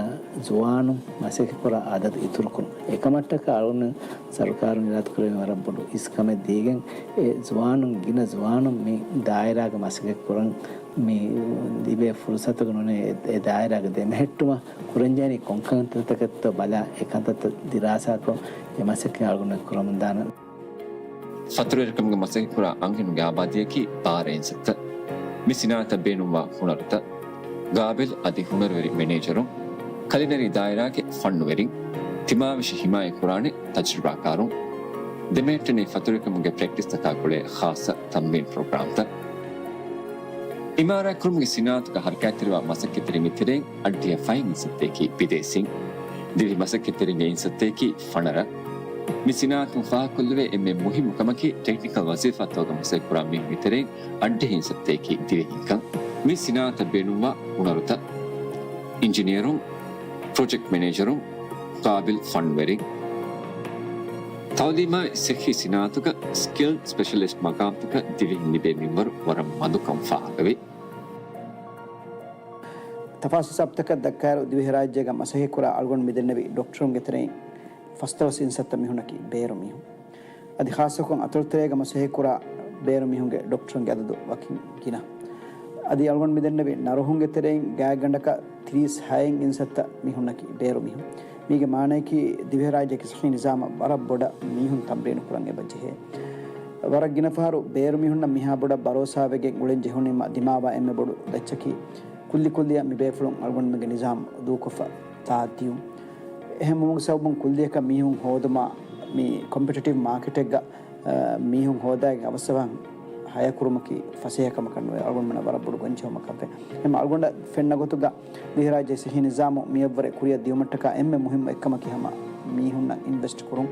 ޒުވާނުން މަސައްކަތްކުރާ އަދަދު އިތުރުކުރުން. އެކަމަށްޓަކާ އަޅުގަނޑު ސަރުކާރުން އިރާދަކުރެވެނީ ވަރަށް ބޮޑު އިސްކަމެއް ދީގެން އެ ޒުވާނުން، ގިނަ ޒުވާނުން މި ދާއިރާގަ މަސައްކަތްކުރަން މި ލިބޭ ފުރުސަތުގަ ނޫނީ އެ، އެ ދާއިރާގަ ދެމެހެއްޓުމަށް ކުރަންޖެހެނީ ކޮންކަންތައްތަކެއްތޯ ބަލާ އެކަންތައްތައް ދިރާސާކޮށް އެ މަސައްކަތް އަޅުގަނޑު ކުރަމުންދާނަން. ފަތުރުވެރިކަމުގެ މަސައްކަތްކުރާ އަންހެނުންގެ އާބާދީއަކީ ބާރަ އިންސައްތަ. މި ސިނާއަތަށް ބޭނުންވާ ހުނަރުތައް، ގާބިލް އަދި ހުނަރުވެރި މެނޭޖަރުން، ކަލިނަރީ ދާއިރާގެ ފަންނުވެރިން، ތިމާވެށި ހިމާޔަތްކުރާނެ ތަޖުރިބާކާރުން، ދެމެހެއްޓެނީ ފަތުރުވެރިކަމުގެ ޕްރެކްޓިސްތަކާ ގުޅޭ ޚާއްޞަ ތަމްރީން ޕްރޮގްރާމްތައް. އިމާރާތްކުރުމުގެ ސިނާއަތުގަ ހަރަކާތްތެރިވާ މަސައްކަތްތެރިންގެ ތެރެއިން އައްޑިހަ ފަހެއް އިންސައްތައަކީ ބިދޭސީން. ދިވެހި މަސައްކަތްތެރިންގެ އިންސައްތައަކީ ފަނަރަ. މި ސިނާއަތުން ފާހަގަކޮށްލެވޭ އެންމެ މުހިއްމު ކަމަކީ ޓެކްނިކަލް ވަޒީފާތަކުގަ މަސައްކަތްކުރާ މީހުންގެ ތެރެއިން އައްޑިހަ އިންސައްތައަކީ ދިވެހިންކަން. މި ސިނާއަތަށް ބޭނުންވާ ހުނަރުތައް، އިންޖިނިއަރުން، ޕްރޮޖެކްޓް މެނޭޖަރުން، ޤާބިލް ފަންވެރިން. ތައުލީމާއި ޞިއްޙީ ސިނާއަތުގަ ސްކިލްޑް ސްޕެޝަލިސްޓް މަޤާމްތަކަށް ދިވެހިން ލިބޭ މިންވަރު ވަރަށް މަދުކަން ފާހަގަވި. ތަފާސް ހިސާބުތަކަށް ދައްކާއިރު، ދިވެހިރާއްޖޭގަ މަސައްކަތްކުރާ އަޅުގަނޑު މިދެންނެވި ޑޮކްޓަރުންގެ ތެރެއިން ފަސްދޮޅަސް އިންސައްތަ މީހުންނަކީ ބޭރު މީހުން. އަދި ޚާއްޞަކޮށް އަތޮޅުތެރޭގަ މަސައްކަތްކުރާ ބޭރު މީހުންގެ ޑޮކްޓަރުންގެ އަދަދު ވަކިން ގިނަ. އަދި އަޅުގަނޑު މިދެންނެވި ނަރުހުންގެ ތެރެއިން ގާތްގަނޑަކަށް ތިރީސް ހައެއް އިންސައްތަ މީހުންނަކީ ބޭރު މީހުން. މީގެ މާނަޔަކީ، ދިވެހިރާއްޖޭގެ ޞިއްޙީ ނިޒާމަށް ވަރަށް ބޮޑަށް މީހުން ތަމްރީނު ކުރަން އެބަ ޖެހޭ. ވަރަށް ގިނަ ފަހަރު ބޭރު މީހުންނަށް މިހާ ބޮޑަށް ބަރޯސާވެގެން އުޅެން ޖެހުނީމަ ދިމާވާ އެންމެ ބޮޑު ދައްޗަކީ، ކުއްލި ކުއްލިއަށް މި ބޭފުޅުން އަޅުގަނޑުމެންގެ ނިޒާމް ދޫކޮށްފަ ތާއް ދިޔުން. އެހެންވުމުގެ ސަބަބުން ކުއްލިއަކަށް މީހުން ހޯދުމާ، މި ކޮމްޕިޓިޓިވް މާކެޓެއްގަ، އަ، މީހުން ހޯދާގެން އަވަސްއަވަހަށް ހަޔަކުރުމަކީ ފަސޭހަކަމަކަށް ނުވޭ، އަޅުގަނޑުމެންނަށް ވަރަށް ބޮޑު ގޮންޖެހުމަކަށްވޭ. އެހެން އަޅުގަނޑަށް ފެންނަ ގޮތުގަ ދިވެހިރާއްޖޭ ޞިއްޙީ ނިޒާމު މިއަށްވުރެ ކުރިއަށް ދިޔުމަށްޓަކާ އެންމެ މުހިއްމު އެއްކަމަކީ ހަމަ މީހުންނަށް އިންވެސްޓް ކުރުން.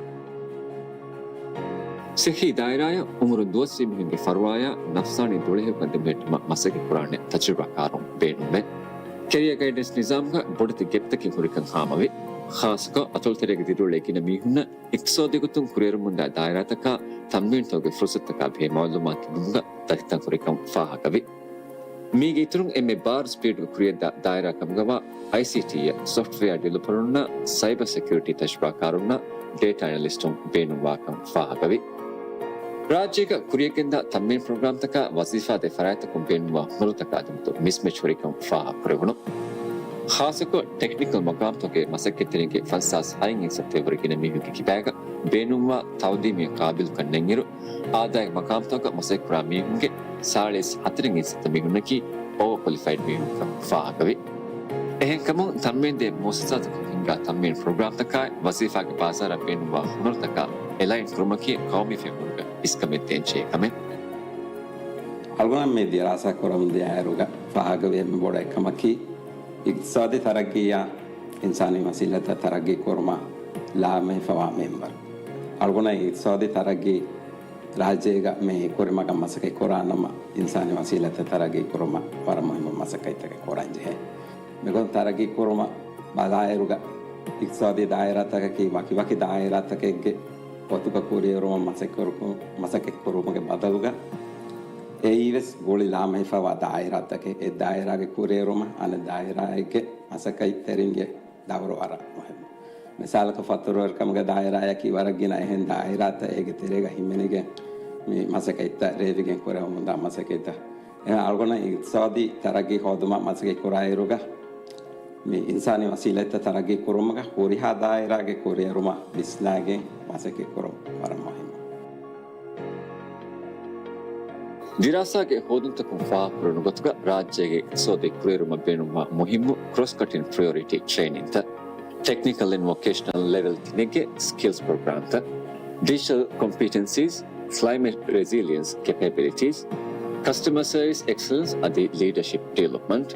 ޞިއްޙީ ދާއިރާއަށް އުމުރުން ދުވަސްވީ މީހުންގެ ފަރުވާޔާ ނަފްސާނީ ދުޅަހެޔޮކަން ދެމެހެއްޓުމަށް މަސައްކަތްކުރާނެ ތަޖުރިބާކާރުން ބޭނުންވޭ. ކެރިއަރ ގައިޑެންސް ނިޒާމުގަ ބޮޑެތި ގެޕްތަކެއް ހުރިކަން ހާމަވި. ޚާއްޞަކޮށް އަތޮޅުތެރޭގަ ދިރިއުޅޭ ގިނަ މީހުންނަށް އިޤްތިޞާދީ ގޮތުން ކުރިއެރުމުންދާ ދާއިރާތަކާ ތަމްރީނުތަކުގެ ފުރުޞަތުތަކާ ބެހޭ މަޢުލޫމާތު ލިބުމުގަ ދަތިތަން ހުރިކަން ފާހަގަވި. މީގެ އިތުރުން އެންމެ ބާރު ސްޕީޑުގަ ކުރިއަށްދާ ދާއިރާ ކަމުގަވާ އައިސީޓީއަށް ސޮފްޓްވެއާ ޑިވެލޮޕަރުންނާ ސައިބަ ސެކިއުރިޓީ ތަޖުރިބާކާރުންނާ ޑޭޓާ އެނަލިސްޓުން ބޭނުންވާކަން ފާހަގަވި. ރާއްޖޭގަ ކުރިއަށްގެންދާ ތަމްރީން ޕްރޮގްރާމްތަކާ ވަޒީފާދޭ ފަރާތްތަކުން ބޭނުންވާ ހުނަރުތަކާ ދެމެދު މިސްމެޗް ހުރިކަން ފާހަގަކުރެވުނު. ޚާއްޞަކޮށް ޓެކްނިކަލް މަޤާމްތަކުގެ މަސައްކަތްތެރިންގެ ފަންސާސް ހައެއް އިންސައްތައަށްވުރެ ގިނަ މީހުންގެ ކިބާގަ ބޭނުންވާ ތައުލީމީ ޤާބިލުކަން ނެތްއިރު، އާދައިގެ މަޤާމްތަކަށް މަސައްކަތްކުރާ މީހުންގެ ސާޅީސް ހަތަރެއް އިންސައްތަ މީހުންނަކީ އޯވަރ ކޮލިފައިޑް މީހުންކަން ފާހަގަވި. އެހެންކަމުން، ތަމްރީންދޭ މުއައްސަސާތަކުން ހިންގާ ތަމްރީން ޕްރޮގްރާމްތަކާއި، ވަޒީފާގެ ބާޒާރަށް ބޭނުންވާ ހުނަރުތަކާ އެލައިން ކުރުމަކީ ޤައުމީ ފެންވުމުގަ އިސްކަމެއް ދޭންޖެހޭ ކަމެއް. އަޅުގަނޑަށް މި ދިރާސާ ކުރަމުންދިޔަ އަހަރުގަ ފާހަގަވި އެންމެ ބޮޑު އެއްކަމަކީ، އިޤްތިޞާދީ ތަރައްގީއާ އިންސާނީ ވަސީލަތްތައް ތަރައްގީ ކުރުމަށް ލާމެހިފަވާ މިންވަރު. އަޅުގަނޑަށް އިޤްތިޞާދީ ތަރައްގީ ރާއްޖޭގަ މި ކުރިމަގަށް މަސައްކަތް ކުރާނަމަ، އިންސާނީ ވަސީލަތްތައް ތަރައްގީ ކުރުމަށް ވަރަށް މުހިއްމު މަސައްކަތްތަކެއް ކުރަންޖެހޭ. މިގޮތުން ތަރައްގީ ކުރުމަށް ބަލާއިރުގަ، އިޤްތިޞާދީ ދާއިރާތަކަކީ ވަކިވަކި ދާއިރާތަކެއްގެ ގޮތުގަ ކުރިއެރުމަށް މަސައްކަތް ކުރު-، މަސައްކަތް ކުރުމުގެ ބަދަލުގަ، އެއީވެސް ގުޅި ލާމެހިފަވާ ދާއިރާތަކެއް. އެ ދާއިރާގެ ކުރިއެރުމަށް އަނެއް ދާއިރާއެއްގެ މަސައްކަތްތެރިންގެ ދައުރު ވަރަށް މުހިންމު. މިސާލަކަށް، ފަތުރުވެރިކަމުގެ ދާއިރާއަކީ ވަރަށް ގިނަ އެހެން ދާއިރާތައް އޭގެ ތެރޭގަ ހިމެނިގެން މި މަސައްކަތްތައް ރޭވިގެން ކުރެވެމުންދާ މަސައްކަތްތައް. އެހެން އަޅުގަނޑަށް އިގްތިސާދީ ތަރައްގީ ހޯދުމަށް މަސައްކަތް ކުރާއިރުގަ، މި އިންސާނީ ވަސީލަތްތައް ތަރައްގީ ކުރުމުގަ ހުރިހާ ދާއިރާގެ ކުރިއެރުމަށް ވިސްނާގެން މަސައްކަތް ކުރުން ވަރަށް މުހިންމު. ދިރާސާގެ ހޯދުންތަކުން ފާހަގަކުރެވުނު ގޮތުގަ، ރާއްޖޭގެ އިގްތިސޯދީ ކުރިއެރުމަށް ބޭނުންވާ މުހިންމު ކްރޮސް ކަޓިން ޕްރަޔޮރިޓީ ޓްރެއިނިންތައް، ޓެކްނިކަލް އެންޑް ވޮކޭޝަނަލް ލެވެލް ތިނެއްގެ ސްކިލްސް ޕްރޮގްރާމްތައް، ޑިޖިޓަލް ކޮމްޕީޓެންސީސް، ކްލައިމެޓް ރެޒިލިއަންސް ކެޕޭބިލިޓީސް، ކަސްޓަމަރ ސަރވިސް އެކްސެލެންސް އަދި ލީޑަޝިޕް ޑިވެލޮޕްމަންޓް.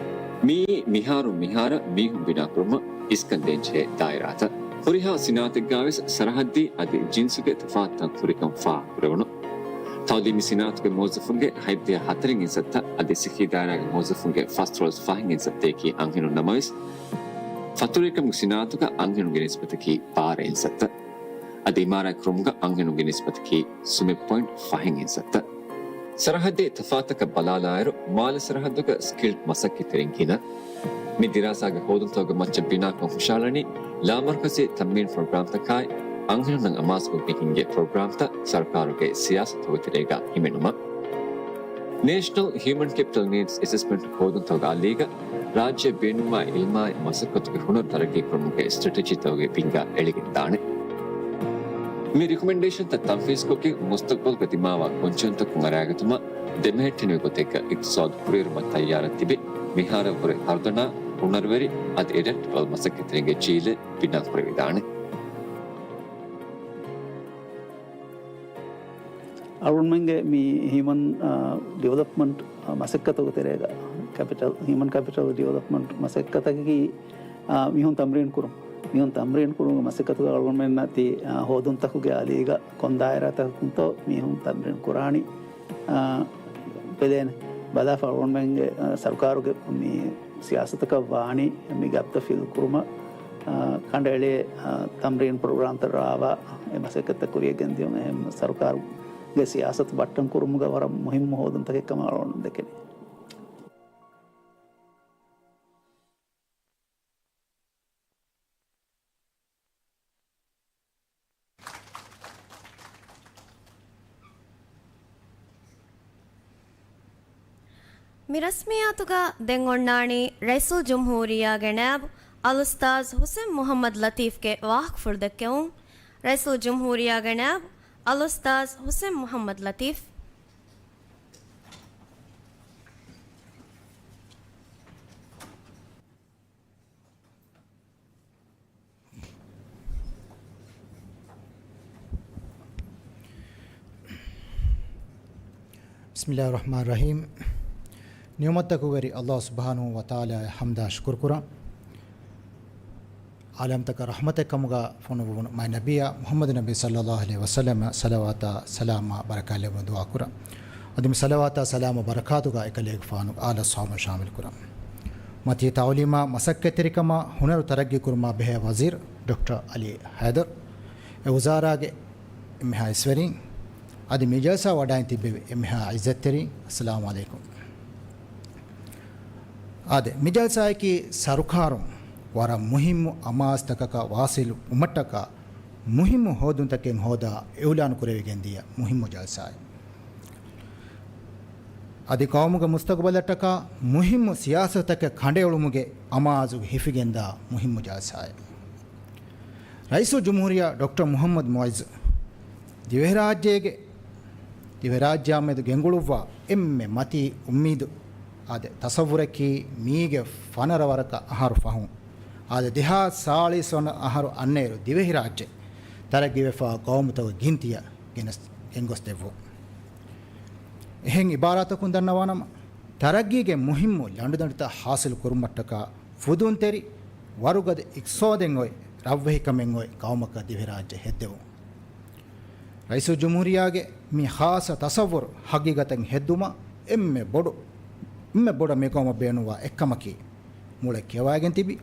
މިއީ މިހާރުން މިހާރަށް މީހުން ބިނާކުރުމަށް އިސްކަން ދޭންޖެހޭ ދާއިރާތައް. ހުރިހާ ސިނާއަތެއްގާވެސް ސަރަހައްދީ އަދި ޖިންސުގެ ތަފާތުތައް ހުރިކަން ފާހަގަކުރެވުނު. ތައުލީމީ ސިނާއަތުގެ މުވައްޒަފުންގެ ހަތްދިހަ ހަތަރެއް އިންސައްތައް އަދި ސިއްހީ ދާއިރާގެ މުވައްޒަފުންގެ ފަސްދޮޅަސް ފަހެއް އިންސައްތައަކީ އަންހެނުން ނަމަވެސް، ފަތުރުވެރިކަމުގެ ސިނާއަތުގަ އަންހެނުންގެ ނިސްބަތަކީ ބާރަ އިންސައްތަ. އަދި އިމާރާތް ކުރުމުގަ އަންހެނުންގެ ނިސްބަތަކީ ސުމެއް ޕޮއިންޓް ފަހެއް އިންސައްތަ. ސަރަހައްދީ ތަފާތަކަށް ބަލާލާއިރު، މާލެ ސަރަހައްދުގަ ސްކިލްޑް މަސައްކަތްތެރިން ގިނަ. މި ދިރާސާގެ ހޯދުންތަކުގެ މައްޗަށް ބިނާކޮށް ހުށަހަޅަނީ، ލާމަރުކަޒީ ތަމްރީން ޕްރޮގްރާމްތަކާއި، އަންހެނުންނަށް އަމާޒުކޮށްގެން ހިންގޭ ޕްރޮގްރާމްތައް ސަރުކާރުގެ ސިޔާސަތުގެ ތެރޭގަ ހިމެނުމަށް. ނޭޝަނަލް ހިއުމަން ކެޕިޓަލް ނީޑްސް އެސެސްމަންޓް ހޯދުންތަކުގެ އަލީގަ، ރާއްޖެ ބޭނުންވާ އިލްމާއި މަސައްކަތުގެ ހުނަރު ތަރައްގީކުރުމުގެ ސްޓްރެޓެޖީތަކުގެ ބިންގާ އެޅިގެންދާނެ. މި ރިކޮމެންޑޭޝަންތައް ތަންފީޒުކޮށްގެން މުސްތަޤްބަލުގަ ދިމާވާ ގޮންޖެހުންތަކުން އަރައިގަތުމަށް ދެމެހެއްޓެނިވި ގޮތެއްގަ އިޤްތިޞާދު ކުރިއެރުމަށް ތައްޔާރަށް ތިބެ، މިހާރަށްވުރެ ހަރުދަނާ، ހުނަރުވެރި އަދި އެޑެޕްޓަބަލް މަސައްކަތްތެރިންގެ ޖީލެއް ބިނާކުރެވިދާނެ. އަޅުގަނޑުމެންގެ މި ހިއުމަން، އާ، ޑިވެލޮޕްމަންޓް، އާ، މަސައްކަތުގެ ތެރޭގަ ކެޕިޓަލް، ހިއުމަން ކެޕިޓަލް ޑިވެލޮޕްމަންޓް މަސައްކަތަކީ، އާ، މީހުން ތަމްރީން ކުރުން. މީހުން ތަމްރީން ކުރުމުގެ މަސައްކަތުގަ އަޅުގަނޑުމެންނަށް ތި، އާ، ހޯދުންތަކުގެ އަލީގަ ކޮން ދާއިރާތަކަކުންތޯ މީހުން ތަމްރީން ކުރާނީ، އާ، ބެލޭނެ. ބަލާފަ އަޅުގަނޑުމެންގެ، އާ، ސަރުކާރުގެ މި ސިޔާސަތަކަށް ވާނީ މި ގެޕްތައް ފިލް ކުރުމަށް، އާ، ކަނޑައެޅޭ، އާ، ތަމްރީން ޕްރޮގްރާމްތައް ރާވާ އެ މަސައްކަތްތައް ކުރިޔަށް ގެންދިޔުން. އެހެން ސަރުކާރުގެ ސިޔާސަތު ބައްޓަން ކުރުމުގަ ވަރަށް މުހިއްމު ހޯދުންތަކެއް ކަމަށް އަޅުގަނޑު ދެކެނީ. މި ރަސްމިއްޔާތުގަ ދެން އޮންނާނީ ރައީސުލް ޖުމްހޫރިއްޔާގެ ނައިބު އަލްއުސްތާޛް ހުސެން މުޙައްމަދު ލަތީފްގެ ވާހަކަފުޅު ދެއްކެވުން. ރައީސުލް ޖުމްހޫރިއްޔާގެ ނައިބު އަލްއުސްތާޛް ހުސެން މުޙައްމަދު ލަތީފް. بسم الله الرحمن الرحيم. ނިޢުމަތްތަކުގެ ވެރި ﷲ ސުބްޙާނަހޫ ވަތަޢާލާއަށް ޙަމްދާ ޝުކުރުކުރަން. ޢާލަމްތަކަށް ރަޙްމަތެއް ކަމުގަ ފޮނުއްވުނު މާތް ނަބިއްޔާ މުޙައްމަދު ނަބީ ޞައްލައްލާހު ޢަލައިހި ވަސައްލަމަށް ޞަލަވާތާ ސަލާމާ ބަރަކާތް ލެއްވުން ދުޢާ ކުރަން. އަދި މި ޞަލަވާތާ ސަލާމާ ބަރަކާތުގަ އެކަލޭގެފާނު އާލު އަޞްޙާބުން ޝާމިލް ކުރަން. މަތީ ތަޢުލީމާ މަސައްކަތްތެރިކަމާ ހުނަރު ތަރައްގީ ކުރުމާ ބެހޭ ވަޒީރު ޑޮކްޓަރ ޢަލީ ޙައިދަރު، އެ ވުޒާރާގެ އެންމެހާ އިސްވެރިން، އަދި މި ޖަލްސާ ވަޑައިން ތިއްބެވި އެންމެހާ ޢިއްޒަތްތެރިން، އައްސަލާމު ޢަލައިކުމް. އާދެ، މި ޖަލްސާއަކީ ސަރުކާރުން ވަރަށް މުހިއްމު އަމާޒުތަކަކަށް ވާސިލު ވުމަށްޓަކާ މުހިއްމު ހޯދުންތަކެއް ހޯދާ އިޢުލާނު ކުރެވިގެން ދިޔަ މުހިއްމު ޖަލްސާއެއް. އަދި ޤައުމުގެ މުސްތަޤުބަލަށްޓަކާ މުހިއްމު ސިޔާސަތުތަކެއް ކަނޑައެޅުމުގެ އަމާޒު ހިފިގެންދާ މުހިއްމު ޖަލްސާއެއް. ރައީސުލްޖުމްހޫރިއްޔާ ޑޮކްޓަރ މުޙައްމަދު މުޢިއްޒު ދިވެހިރާއްޖޭގެ، ދިވެހިރާއްޖެއާމެދު ގެންގުޅުއްވާ އެންމެ މަތީ އުއްމީދު އާދެ، ތަޞައްވުރަކީ މީގެ ފަނަރަ ވަރަކަށް އަހަރު ފަހުން އާދެ، ދެހާސް ސާޅީސް ވަނަ އަހަރު އަންނައިރު ދިވެހިރާއްޖެ ތަރައްގީވެފަ ޤައުމުތަކުގެ ގިންތިއަށް ގެނަސް، ގެންގޮސްދެއްވުން. އެހެން އިބާރާތަކުން ދަންނަވާނަމަ، ތަރައްގީގެ މުހިއްމު ލަނޑުދަނޑިތައް ޙާޞިލު ކުރުމަށްޓަކާ ފުދުންތެރި ވަރުގަދަ އިޤްތިޞާދެއް އޮތް، ރަށްވެހިކަމެއް އޮތް ޤައުމަކަށް ދިވެހިރާއްޖެ ހެއްދެވުން. ރައީސުލްޖުމްހޫރިއްޔާގެ މި ޚާއްޞަ ތަޞައްވުރު ޙަޤީޤަތަށް ހެއްދުމަށް އެންމެ ބޮޑު، އެންމެ ބޮޑަށް މިޤައުމަށް ބޭނުންވާ އެއްކަމަކީ، މުޅެ ކިޔަވައިގެން ތިބި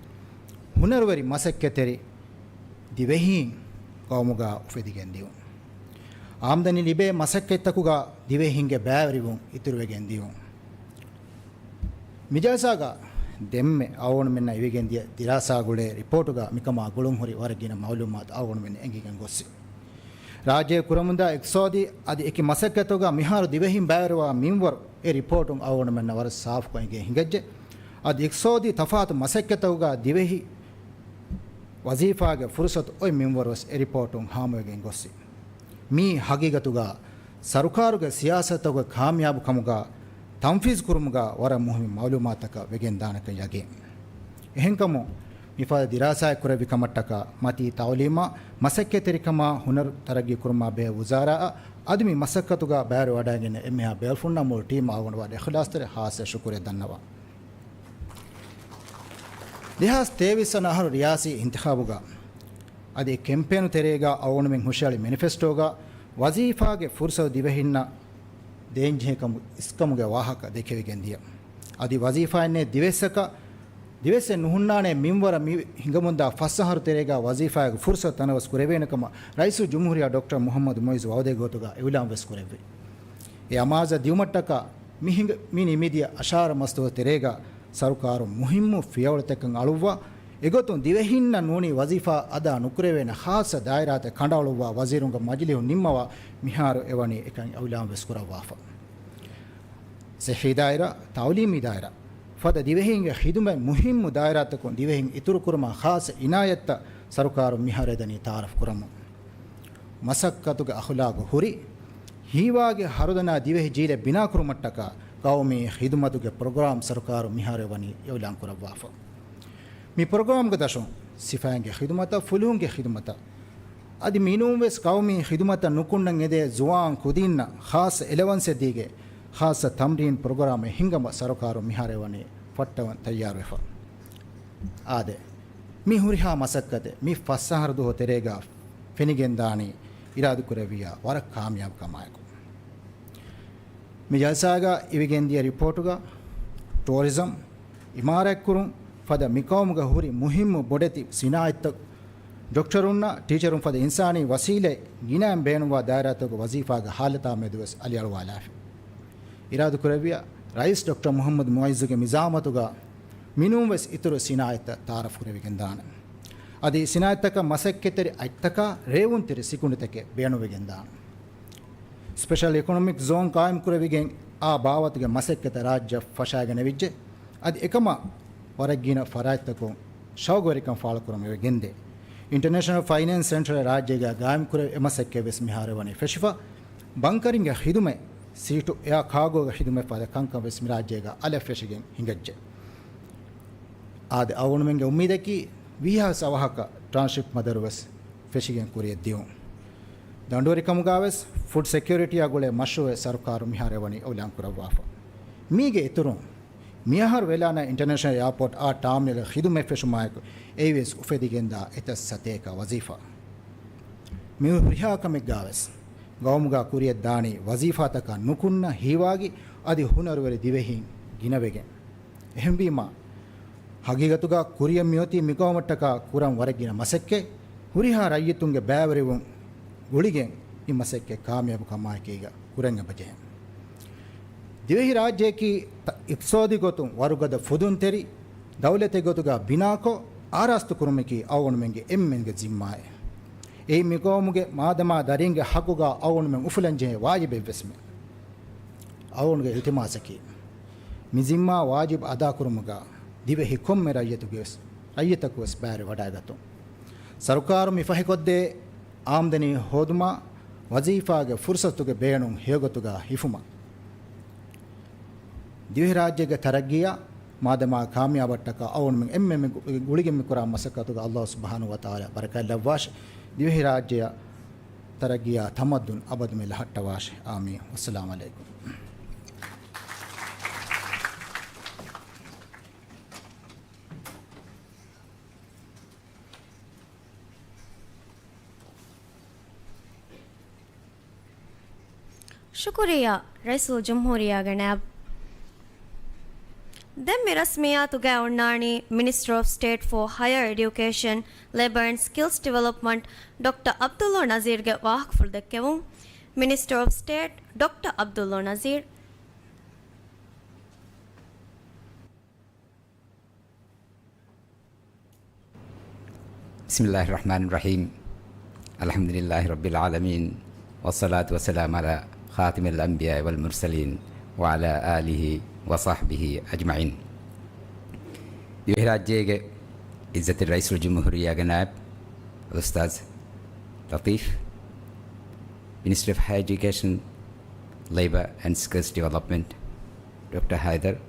ހުނަރުވެރި މަސައްކަތްތެރި ދިވެހީން ޤައުމުގަ އުފެދިގެން ދިޔުން. އާމްދަނީ ލިބޭ މަސައްކަތްތަކުގަ ދިވެހިންގެ ބައިވެރިވުން އިތުރުވެގެން ދިޔުން. މިޖަލްސާގަ ދެންމެ އަޅުގަނޑުމެންނަށް އިވިގެންދިޔަ ދިރާސާގުޅޭ ރިޕޯޓުގަ މިކަމާ ގުޅުންހުރި ވަރަށް ގިނަ މައުލޫމާތު އަޅުގަނޑުމެން އެނގިގެން ގޮއްސި. ރާއްޖޭ ކުރަމުންދާ އިޤްތިޞާދީ އަދި އެކި މަސައްކަތުގަ މިހާރު ދިވެހިން ބައިވެރިވާ މިންވަރު އެ ރިޕޯޓުން އަޅުގަނޑުމެންނަށް ވަރަށް ސާފުކޮށް އެނގޭ ހިނގައްޖެ. އަދި އިޤްތިޞާދީ ތަފާތު މަސައްކަތުގަ ދިވެހި ވަޒީފާގެ ފުރުޞަތު އޮތް މިންވަރުވެސް އެ ރިޕޯޓުން ހާމަވެގެން ގޮއްސި. މީ ހަގީގަތުގަ ސަރުކާރުގެ ސިޔާސަތުގެ ކާމިޔާބުކަމުގަ ތަންފީޒު ކުރުމުގަ ވަރަށް މުހިންމު މައުލޫމާތަކަށް ވެގެން ދާނެކަން ޔަގީން. އެހެންކަމުން މިފަދަ ދިރާސާއެއް ކުރެއްވި ކަމަށްޓަކާ މަތީ ތައުލީމާ، މަސައްކަތްތެރިކަމާ، ހުނަރު ތަރައްގީ ކުރުމާ ބެހޭ ވުޒާރާއަށް އަދި މި މަސައްކަތުގަ ބައިވެރިވަޑައިގެން އެންމެހާ ބޭފުޅުންނަށް މުޅު ޓީމަށް އަޅުގަނޑު ވަރަށް އިޚްލާޞްތެރި ޚާއްޞަ ޝުކުރެއް ދަންނަވަން. ދެހާސް ތޭވީސް ވަނަ އަހަރު ރިޔާސީ އިންތިޚާބުގަ އަދި ކެމްޕޭނު ތެރޭގަ އަޅުގަނޑުމެން ހުށަހެޅި މެނިފެސްޓޯގަ ވަޒީފާގެ ފުރުޞަތު ދިވެހިންނަށް ދޭންޖެހޭ ކަމު އިސްކަމުގެ ވާހަކަ ދެކެވިގެން ދިޔަ. އަދި ވަޒީފާއެއް ނެތް ދިވެއްސަކަށް، ދިވެއްސެއް ނުހުންނާނެ މިންވަރަށް މި ހިނގަމުންދާ ފަސް އަހަރު ތެރޭގަ ވަޒީފާގެ ފުރުޞަތު ތަނަވަސް ކުރެވޭނެ ކަމަށް ރައީސުލްޖުމްހޫރިއްޔާ ޑޮކްޓަރ މުޙައްމަދު މުޢިއްޒު ވަޢުދެއްގެ ގޮތުގަ އިޢުލާން ވެސް ކުރެއްވި. އެ އަމާޒަށް ދިއުމަށްޓަކާ މި ހިނގ-، މި ނިމިދިޔަ އަށާރަ މަސްދުވަހު ތެރޭގަ ސަރުކާރުން މުހިންމު ފިޔަވަޅުތަކެއް އަޅުއްވާ، އެގޮތުން ދިވެހިންނަށް ނޫނީ ވަޒީފާ އަދާ ނުކުރެވޭނެ ޚާއްޞަ ދާއިރާތައް ކަނޑައަޅުއްވާ ވަޒީރުންގެ މަޖިލީހުން ނިންމަވާ މިހާރު އެވަނީ އެކަން އިޢުލާން ވެސް ކުރައްވާފަ. ޞިއްޙީ ދާއިރާ، ތަޢުލީމީ ދާއިރާ، ފަދަ ދިވެހީންގެ ޚިދުމަތް މުހިންމު ދާއިރާތަކުން ދިވެހިން އިތުރުކުރުމަށް ޚާއްޞަ އިނާޔަތްތައް ސަރުކާރުން މިހާރު އެދަނީ ތަޢާރަފް ކުރަމުން. މަސައްކަތުގެ އަޚުލާގު ހުރި، ހީވާގި ހަރުދަނާ ދިވެހި ޖީލެއް ބިނާކުރުމަށްޓަކާ ޤައުމީ ޚިދުމަތުގެ ޕްރޮގްރާމް ސަރުކާރުން މިހާރު އެވަނީ އިޢުލާން ކުރައްވާފަ. މި ޕްރޮގްރާމްގެ ދަށުން ސިފައިންގެ ޚިދުމަތަށް، ފުލުހުންގެ ޚިދުމަތަށް، އަދި މިނޫންވެސް ޤައުމީ ޚިދުމަތަށް ނުކުންނަން އެދޭ ޒުވާން ކުދީންނަށް ޚާއްޞަ އެލަވަންސެއް ދީގެ، ޚާއްޞަ ތަމްރީން ޕްރޮގްރާމެއް ހިންގަމަށް ސަރުކާރުން މިހާރު އެވަނީ ފައްޓަވަން ތައްޔާރުވެފަ. އާދެ، މި ހުރިހާ މަސައްކަތެއް މި ފަސް އަހަރު ދުވަހު ތެރޭގަ ފެނިގެން ދާނީ އިރާދަކުރެއްވިއްޔާ ވަރަށް ކާމިޔާބު ކަމާއެކު. މި ޖަލްސާގަ އިވިގެންދިޔަ ރިޕޯޓުގަ ޓޫރިޒަމް، އިމާރާތްކުރުން ފަދަ މިޤައުމުގަ ހުރި މުހިއްމު ބޮޑެތި ސިނާއަތްތައް، ޑޮކްޓަރުންނަށް، ޓީޗަރުން ފަދަ އިންސާނީ ވަސީލަތް ގިނައިން ބޭނުންވާ ދާއިރާތަކުގެ ވަޒީފާގެ ހާލަތާ މެދުވެސް އަލިއަޅުވާލާފި. އިރާދަކުރެއްވިޔާ ރައީސް ޑޮކްޓަރ މުޙައްމަދު މުޢިއްޒުގެ މި ޒަޢާމަތުގަ މިނޫންވެސް އިތުރު ސިނާއަތްތައް ތަޢާރަފް ކުރެވިގެންދާނެ. އަދި ސިނާއަތްތަކަށް މަސައްކަތްތެރި އަތްތަކާ ރޭވުންތެރި ސިކުނޑިތަކެއް ބޭނުންވެގެންދާނެ. ސްޕެޝަލް އިކޮނޮމިކް ޒޯން ޤާއިމްކުރެވިގެން އާ ބާވަތުގެ މަސައްކަތަށް ރާއްޖެ ފަށާގެނެވިއްޖެ. އަދި އެކަމަށް ވަރަށްގިނަ ފަރާތްތަކުން ޝައުގުވެރިކަން ފާޅުކުރަމުން އެބަ ގެންދޭ. އިންޓަރނޭޝަނަލް ފައިނޭންސް ސެންޓަރ ރާއްޖޭގަ ގާއިމްކުރެވި އެ މަސައްކަތްވެސް މިހާރު ވަނީ ފެށިފަ. ބަންކަރިންގެ ޚިދުމަތް، ސީޓު އެއާ ކާގޯގެ ޚިދުމަތް ފަދަ ކަންކަން ވެސް މި ރާއްޖޭގަ އަލަށް ފެށިގެން ހިނގައްޖެ. އާދެ، އަޅުގަނޑުމެންގެ އުއްމީދަކީ ވީހާވެސް އަވަހަކަށް ޓްރާންޝިޕް މަދަރުވެސް ފެށިގެން ކުރިޔަށް ދިއުން. ދަނޑުވެރިކަމުގަވެސް ފުޑް ސެކިއުރިޓީއާ ގުޅޭ މަޝްރޫއެއް ސަރުކާރު މިހާރު އެވަނީ އިޢުލާން ކުރައްވާފަ. މީގެ އިތުރުން، މިއަހަރު ވެލާނާ އިންޓަރނޭޝަނަލް އެއާޕޯޓް އާ ޓާމިނަލް ޚިދުމަތް ފެށުމާއެކު، އެއީވެސް އުފެދިގެންދާ އެތައް ސަތޭކަ ވަޒީފާ. މި ހުރިހާ ކަމެއްގަވެސް ގައުމުގަ ކުރިޔަށް ދާނީ ވަޒީފާތަކަށް ނުކުންނަ ހީވާގި އަދި ހުނަރުވެރި ދިވެހިން ގިނަވެގެން. އެހެންވީމާ، ހަގީގަތުގަ ކުރިޔަށް މިއޮތީ މިގައުމަށްޓަކާ ކުރަން ވަރަށް ގިނަ މަސައްކަތް، ހުރިހާ ރައްޔިތުންގެ ބައިވެރިވުން ގުޅިގެން މި މަސައްކަތް ކާމިޔާބު ކަމާއެކީގަ ކުރަން އެބަޖެހޭ. ދިވެހިރާއްޖެއަކީ ތަ-، އިޤްތިޞާދީ ގޮތުން ވަރުގަދަ ފުދުންތެރި ދައުލަތެއް ގޮތުގަ ބިނާކޮށް، އާރާސްތު ކުރުމަކީ އަޅުގަނޑުމެންގެ އެންމެންގެ ޒިންމާއެއް. އެއީ މިގައުމުގެ މާދަމާ ދަރިންގެ ހައްގުގަ އަޅުގަނޑުމެން އުފުލަންޖެހޭ ވާޖިބެއްވެސްމެ. އަޅުގަނޑުގެ އިލްތިމާސަކީ، މި ޒިންމާ ވާޖިބު އަދާކުރުމުގަ ދިވެހި ކޮންމެ ރައްޔިތުގެވެސް، ރައްޔިތަކުވެސް ބައިވެރި ވަޑައިގަތުން. ސަރުކާރު މި ފަހިކޮށްދޭ އާމްދަނީ ހޯދުމަށް، ވަޒީފާގެ ފުރުޞަތުގެ ބޭނުން ހެޔޮގޮތުގަ ހިފުމަށް. ދިވެހިރާއްޖޭގެ ތަރައްގީއަށް މާދަމާ ކާމިޔާބަށްޓަކާ އަޅުގަނޑުމެން އެންމެން ގު-، ގުޅިގެން މިކުރާ މަސައްކަތުގަ ﷲ ސުބްޙާނަހޫ ވަތަޢާލާ ބަރަކާތް ލައްވާށި. ދިވެހިރާއްޖެއަށް ތަރައްގީއާ ތަމައްދުން އަބަދުމެ ލަހައްޓަވާށި. އާމީން. ވައްސަލާމް ޢަލައިކުމް. ޝުކުރިއްޔާ، ރައީސުލްޖުމްހޫރިއްޔާގެ ނައިބު. ދެން މި ރަސްމިއްޔާތުގައި އޮންނާނީ މިނިސްޓަރ އޮފް ސްޓޭޓް ފޯ ހަޔަރ އެޑިއުކޭޝަން، ލޭބަރ އެންޑް ސްކިލްސް ޑިވެލޮޕްމަންޓް ޑޮކްޓަރ ޢަބްދުﷲ ނަޒީރްގެ ވާހަކަފުޅު ދެއްކެވުން. މިނިސްޓަރ އޮފް ސްޓޭޓް ޑޮކްޓަރ ޢަބްދުﷲ ނަޒީރު. بسم الله الرحمن الرحيم. الحمد لله رب العالمين. والصلاة والسلام على خاتم الأنبياء والمرسلين وعلى آله وصحبه أجمعين. ދިވެހިރާއްޖޭގެ ޢިއްޒަތްތެރި ރައީސުލްޖުމްހޫރިއްޔާގެ ނާއިބު އަލްއުސްތާޛް ލަޠީފް، މިނިސްޓްރީ އޮފް ހަޔަރ އެޖުކޭޝަން، ލޭބަ އެންޑް ސްކިލްސް ޑިވެލޮޕްމަންޓް، ޑޮކްޓަރ ހައިދަރު،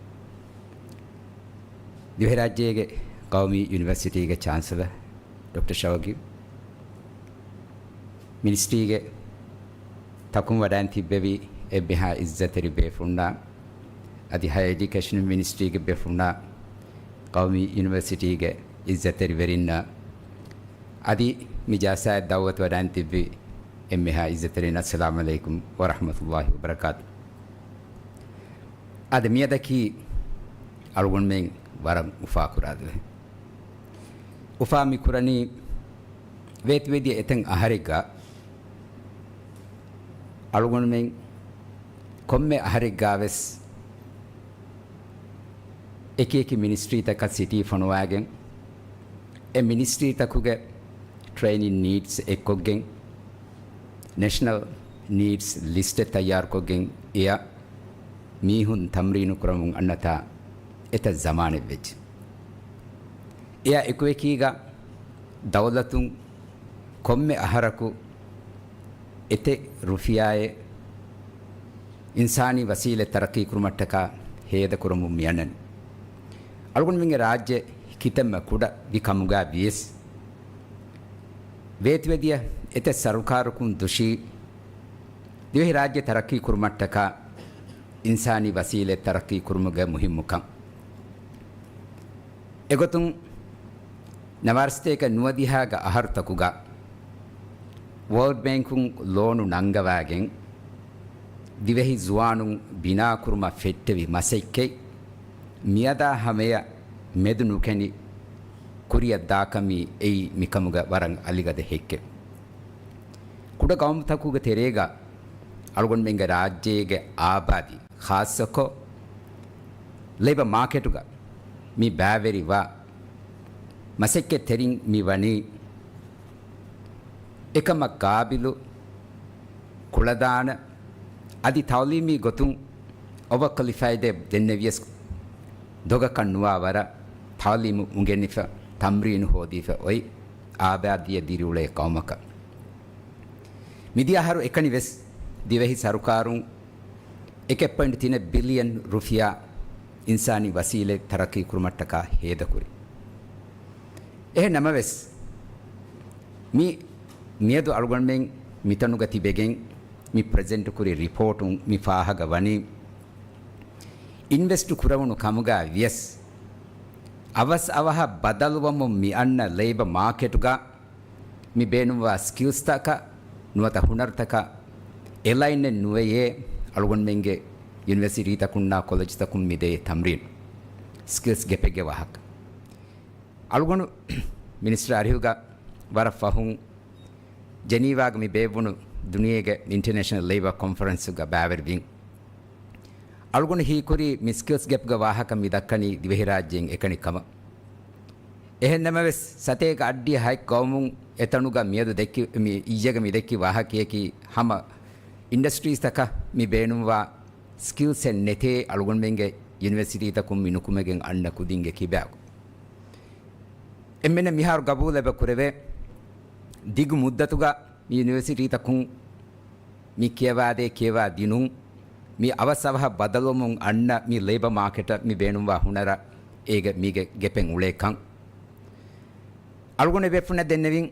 ދިވެހިރާއްޖޭގެ ޤައުމީ ޔުނިވަރސިޓީގެ ޗާންސަލަރ ޑޮކްޓަރ ޝައުގީ، މިނިސްޓްރީގެ ތަކުން ވަޑައިން ތިއްބެވި އެންމެހާ ޢިއްޒަތްތެރި ބޭފުޅުންނާ، އަދި ހަޔަރ އެޖުކޭޝަން މިނިސްޓްރީގެ ބޭފުޅުންނާ، ޤައުމީ ޔުނިވަރސިޓީގެ ޢިއްޒަތްތެރިވެރިންނާ، އަދި މި ޖަލްސާއަށް ދަޢުވަތު ވަޑައިން ތިއްބި އެންމެހާ ޢިއްޒަތްތެރިން، އައްސަލާމު ޢަލައިކުމް ވަރަޙްމަތުﷲ ވަބަރަކާތު. އަދި މިއަދަކީ އަޅުގަނޑުމެން ވަރަށް އުފާކުރާ ދުވަހެއް. އުފާ މި ކުރަނީ ވޭތުވެދިޔަ އެތައް އަހަރެއްގަ އަޅުގަނޑުމެން ކޮންމެ އަހަރެއްގަވެސް އެކިއެކި މިނިސްޓްރީތަކަށް ސިޓީ ފޮނުވާގެން، އެ މިނިސްޓްރީތަކުގެ ޓްރެއިނިން ނީޑްސް އެއްކޮށްގެން، ނޭޝަނަލް ނީޑްސް ލިސްޓެއް ތައްޔާރުކޮށްގެން، އެއަށް މީހުން ތަމްރީނު ކުރަމުން އަންނަތާ އެތައް ޒަމާނެއް ވެއްޖެ. އެއާ އެކުއެކީގަ ދައުލަތުން ކޮންމެ އަހަރަކު އެތެއް ރުފިޔާއެއް އިންސާނީ ވަސީލަތް ތަރައްޤީ ކުރުމަށްޓަކާ ހޭދަކުރަމުން މިއަންނަނީ. އަޅުގަނޑުމެންގެ ރާއްޖެ ކިތަންމެ ކުޑަ ވި ކަމުގަ ވިޔަސް، ވޭތުވެދިޔަ އެތައް ސަރުކާރަކުން ދުށީ ދިވެހިރާއްޖެ ތަރައްޤީ ކުރުމަށްޓަކާ އިންސާނީ ވަސީލަތް ތަރައްޤީ ކުރުމުގެ މުހިއްމުކަން. އެގޮތުން ނަވާރަސަތޭކަ ނުވަދިހައިގެ އަހަރުތަކުގަ ވޯލްޑް ބޭންކުން ލޯނު ނަންގަވާގެން، ދިވެހި ޒުވާނުން ބިނާކުރުމަށް ފެއްޓެވި މަސައްކަތް މިއަދާ ހަމަޔަށް މެދު ނުކެނޑި ކުރިއަށް ދާކަމީ އެއީ މިކަމުގަ ވަރަށް އަލިގަދަ ހެއްކެއް. ކުޑަ ގައުމުތަކުގެ ތެރޭގަ އަޅުގަނޑުމެންގެ ރާއްޖޭގެ އާބާދީ، ޚާއްޞަކޮށް ލޭބަ މާކެޓުގަ މި ބައިވެރިވާ މަސައްކަތްތެރިން މި ވަނީ އެކަމަށް ޤާބިލު، ކުޅަދާނަ، އަދި ތަޢުލީމީ ގޮތުން އޯވަރ ކޮލިފައިޑެއް ދެންނެވިޔަސް ދޮގަކަށް ނުވާ ވަރަށް ތަޢުލީމު އުނގެނިފަ، ތަމްރީނު ހޯދިފަ އޮތް އާބާދީއެއް ދިރިއުޅޭ ޤައުމަކަށް. މިދިޔަ އަހަރު އެކަނި ވެސް ދިވެހި ސަރުކާރުން އެކެއް ޕޮއިންޓް ތިނެއް ބިލިއަން ރުފިޔާ އިންސާނީ ވަސީލަތް ތަރައްޤީ ކުރުމަށްޓަކާ ހޭދަކުރި. އެހެން ނަމަވެސް، މި މިއަދު އަޅުގަނޑުމެން މިތަނުގަ ތިބެގެން މި ޕްރެޒެންޓް ކުރި ރިޕޯޓުން މި ފާހަގަ ވަނީ، އިންވެސްޓް ކުރެވުނު ކަމުގަ ވިޔަސް، އަވަސް އަވަހަށް ބަދަލުވަމުން މި އަންނަ ލޭބަ މާކެޓުގަ މި ބޭނުންވާ ސްކިލްސްތަކަށް ނުވަތަ ހުނަރުތަކަށް އެލައިންއެއް ނުވެޔޭ އަޅުގަނޑުމެންގެ ޔުނިވަރސިޓީތަކުންނާ ކޮލެޖްތަކުން މި ދޭ ތަމްރީން. ސްކިލްސް ގެޕެއްގެ ވާހަކަ. އަޅުގަނޑު މިނިސްޓަރ އަރިހުގަ ވަރަށް ފަހުން ޖެނީވާގަ މި ބޭއްވުނު ދުނިޔޭގެ އިންޓަރނޭޝަނަލް ލޭބަ ކޮންފަރެންސުގަ ބައިވެރިވިން. އަޅުގަނޑު ހީކުރީ މި ސްކިލްސް ގެޕްގެ ވާހަކަ މި ދައްކަނީ ދިވެހިރާއްޖޭން އެކަނި ކަމަށް. އެހެންނަމަވެސް، ސަތޭކަ އަށްޑިހަ ހަތް ގައުމުން އެތަނުގަ މިއަދު ދެއްކި، މި އިއްޔެގަ މި ދެއްކި ވާހަކަޔަކީ ހަމަ އިންޑަސްޓްރީސްތަކަށް މި ބޭނުންވާ ސްކިލްސެއް ނެތޭ އަޅުގަނޑުމެންގެ ޔުނިވަރސިޓީތަކުން މި ނުކުމެގެން އަންނަ ކުދިންގެ ކިބާގު. އެންމެނަށް މިހާރު ގަބޫލެއް ކުރެވޭ. ދިގު މުއްދަތުގަ މި ޔުނިވަރސިޓީތަކުން މި ކިޔަވާދޭ ކިޔަވާ ދިނުން، މި އަވަސް އަވަހަށް ބަދަލުވަމުން އަންނަ މި ލޭބަ މާކެޓަށް މި ބޭނުންވާ ހުނަރަށް އޭގެ މީގެ ގެޕެއް އުޅޭކަން. އަޅުގަނޑު ބޭފުޅުންނަށް ދެންނެވިން،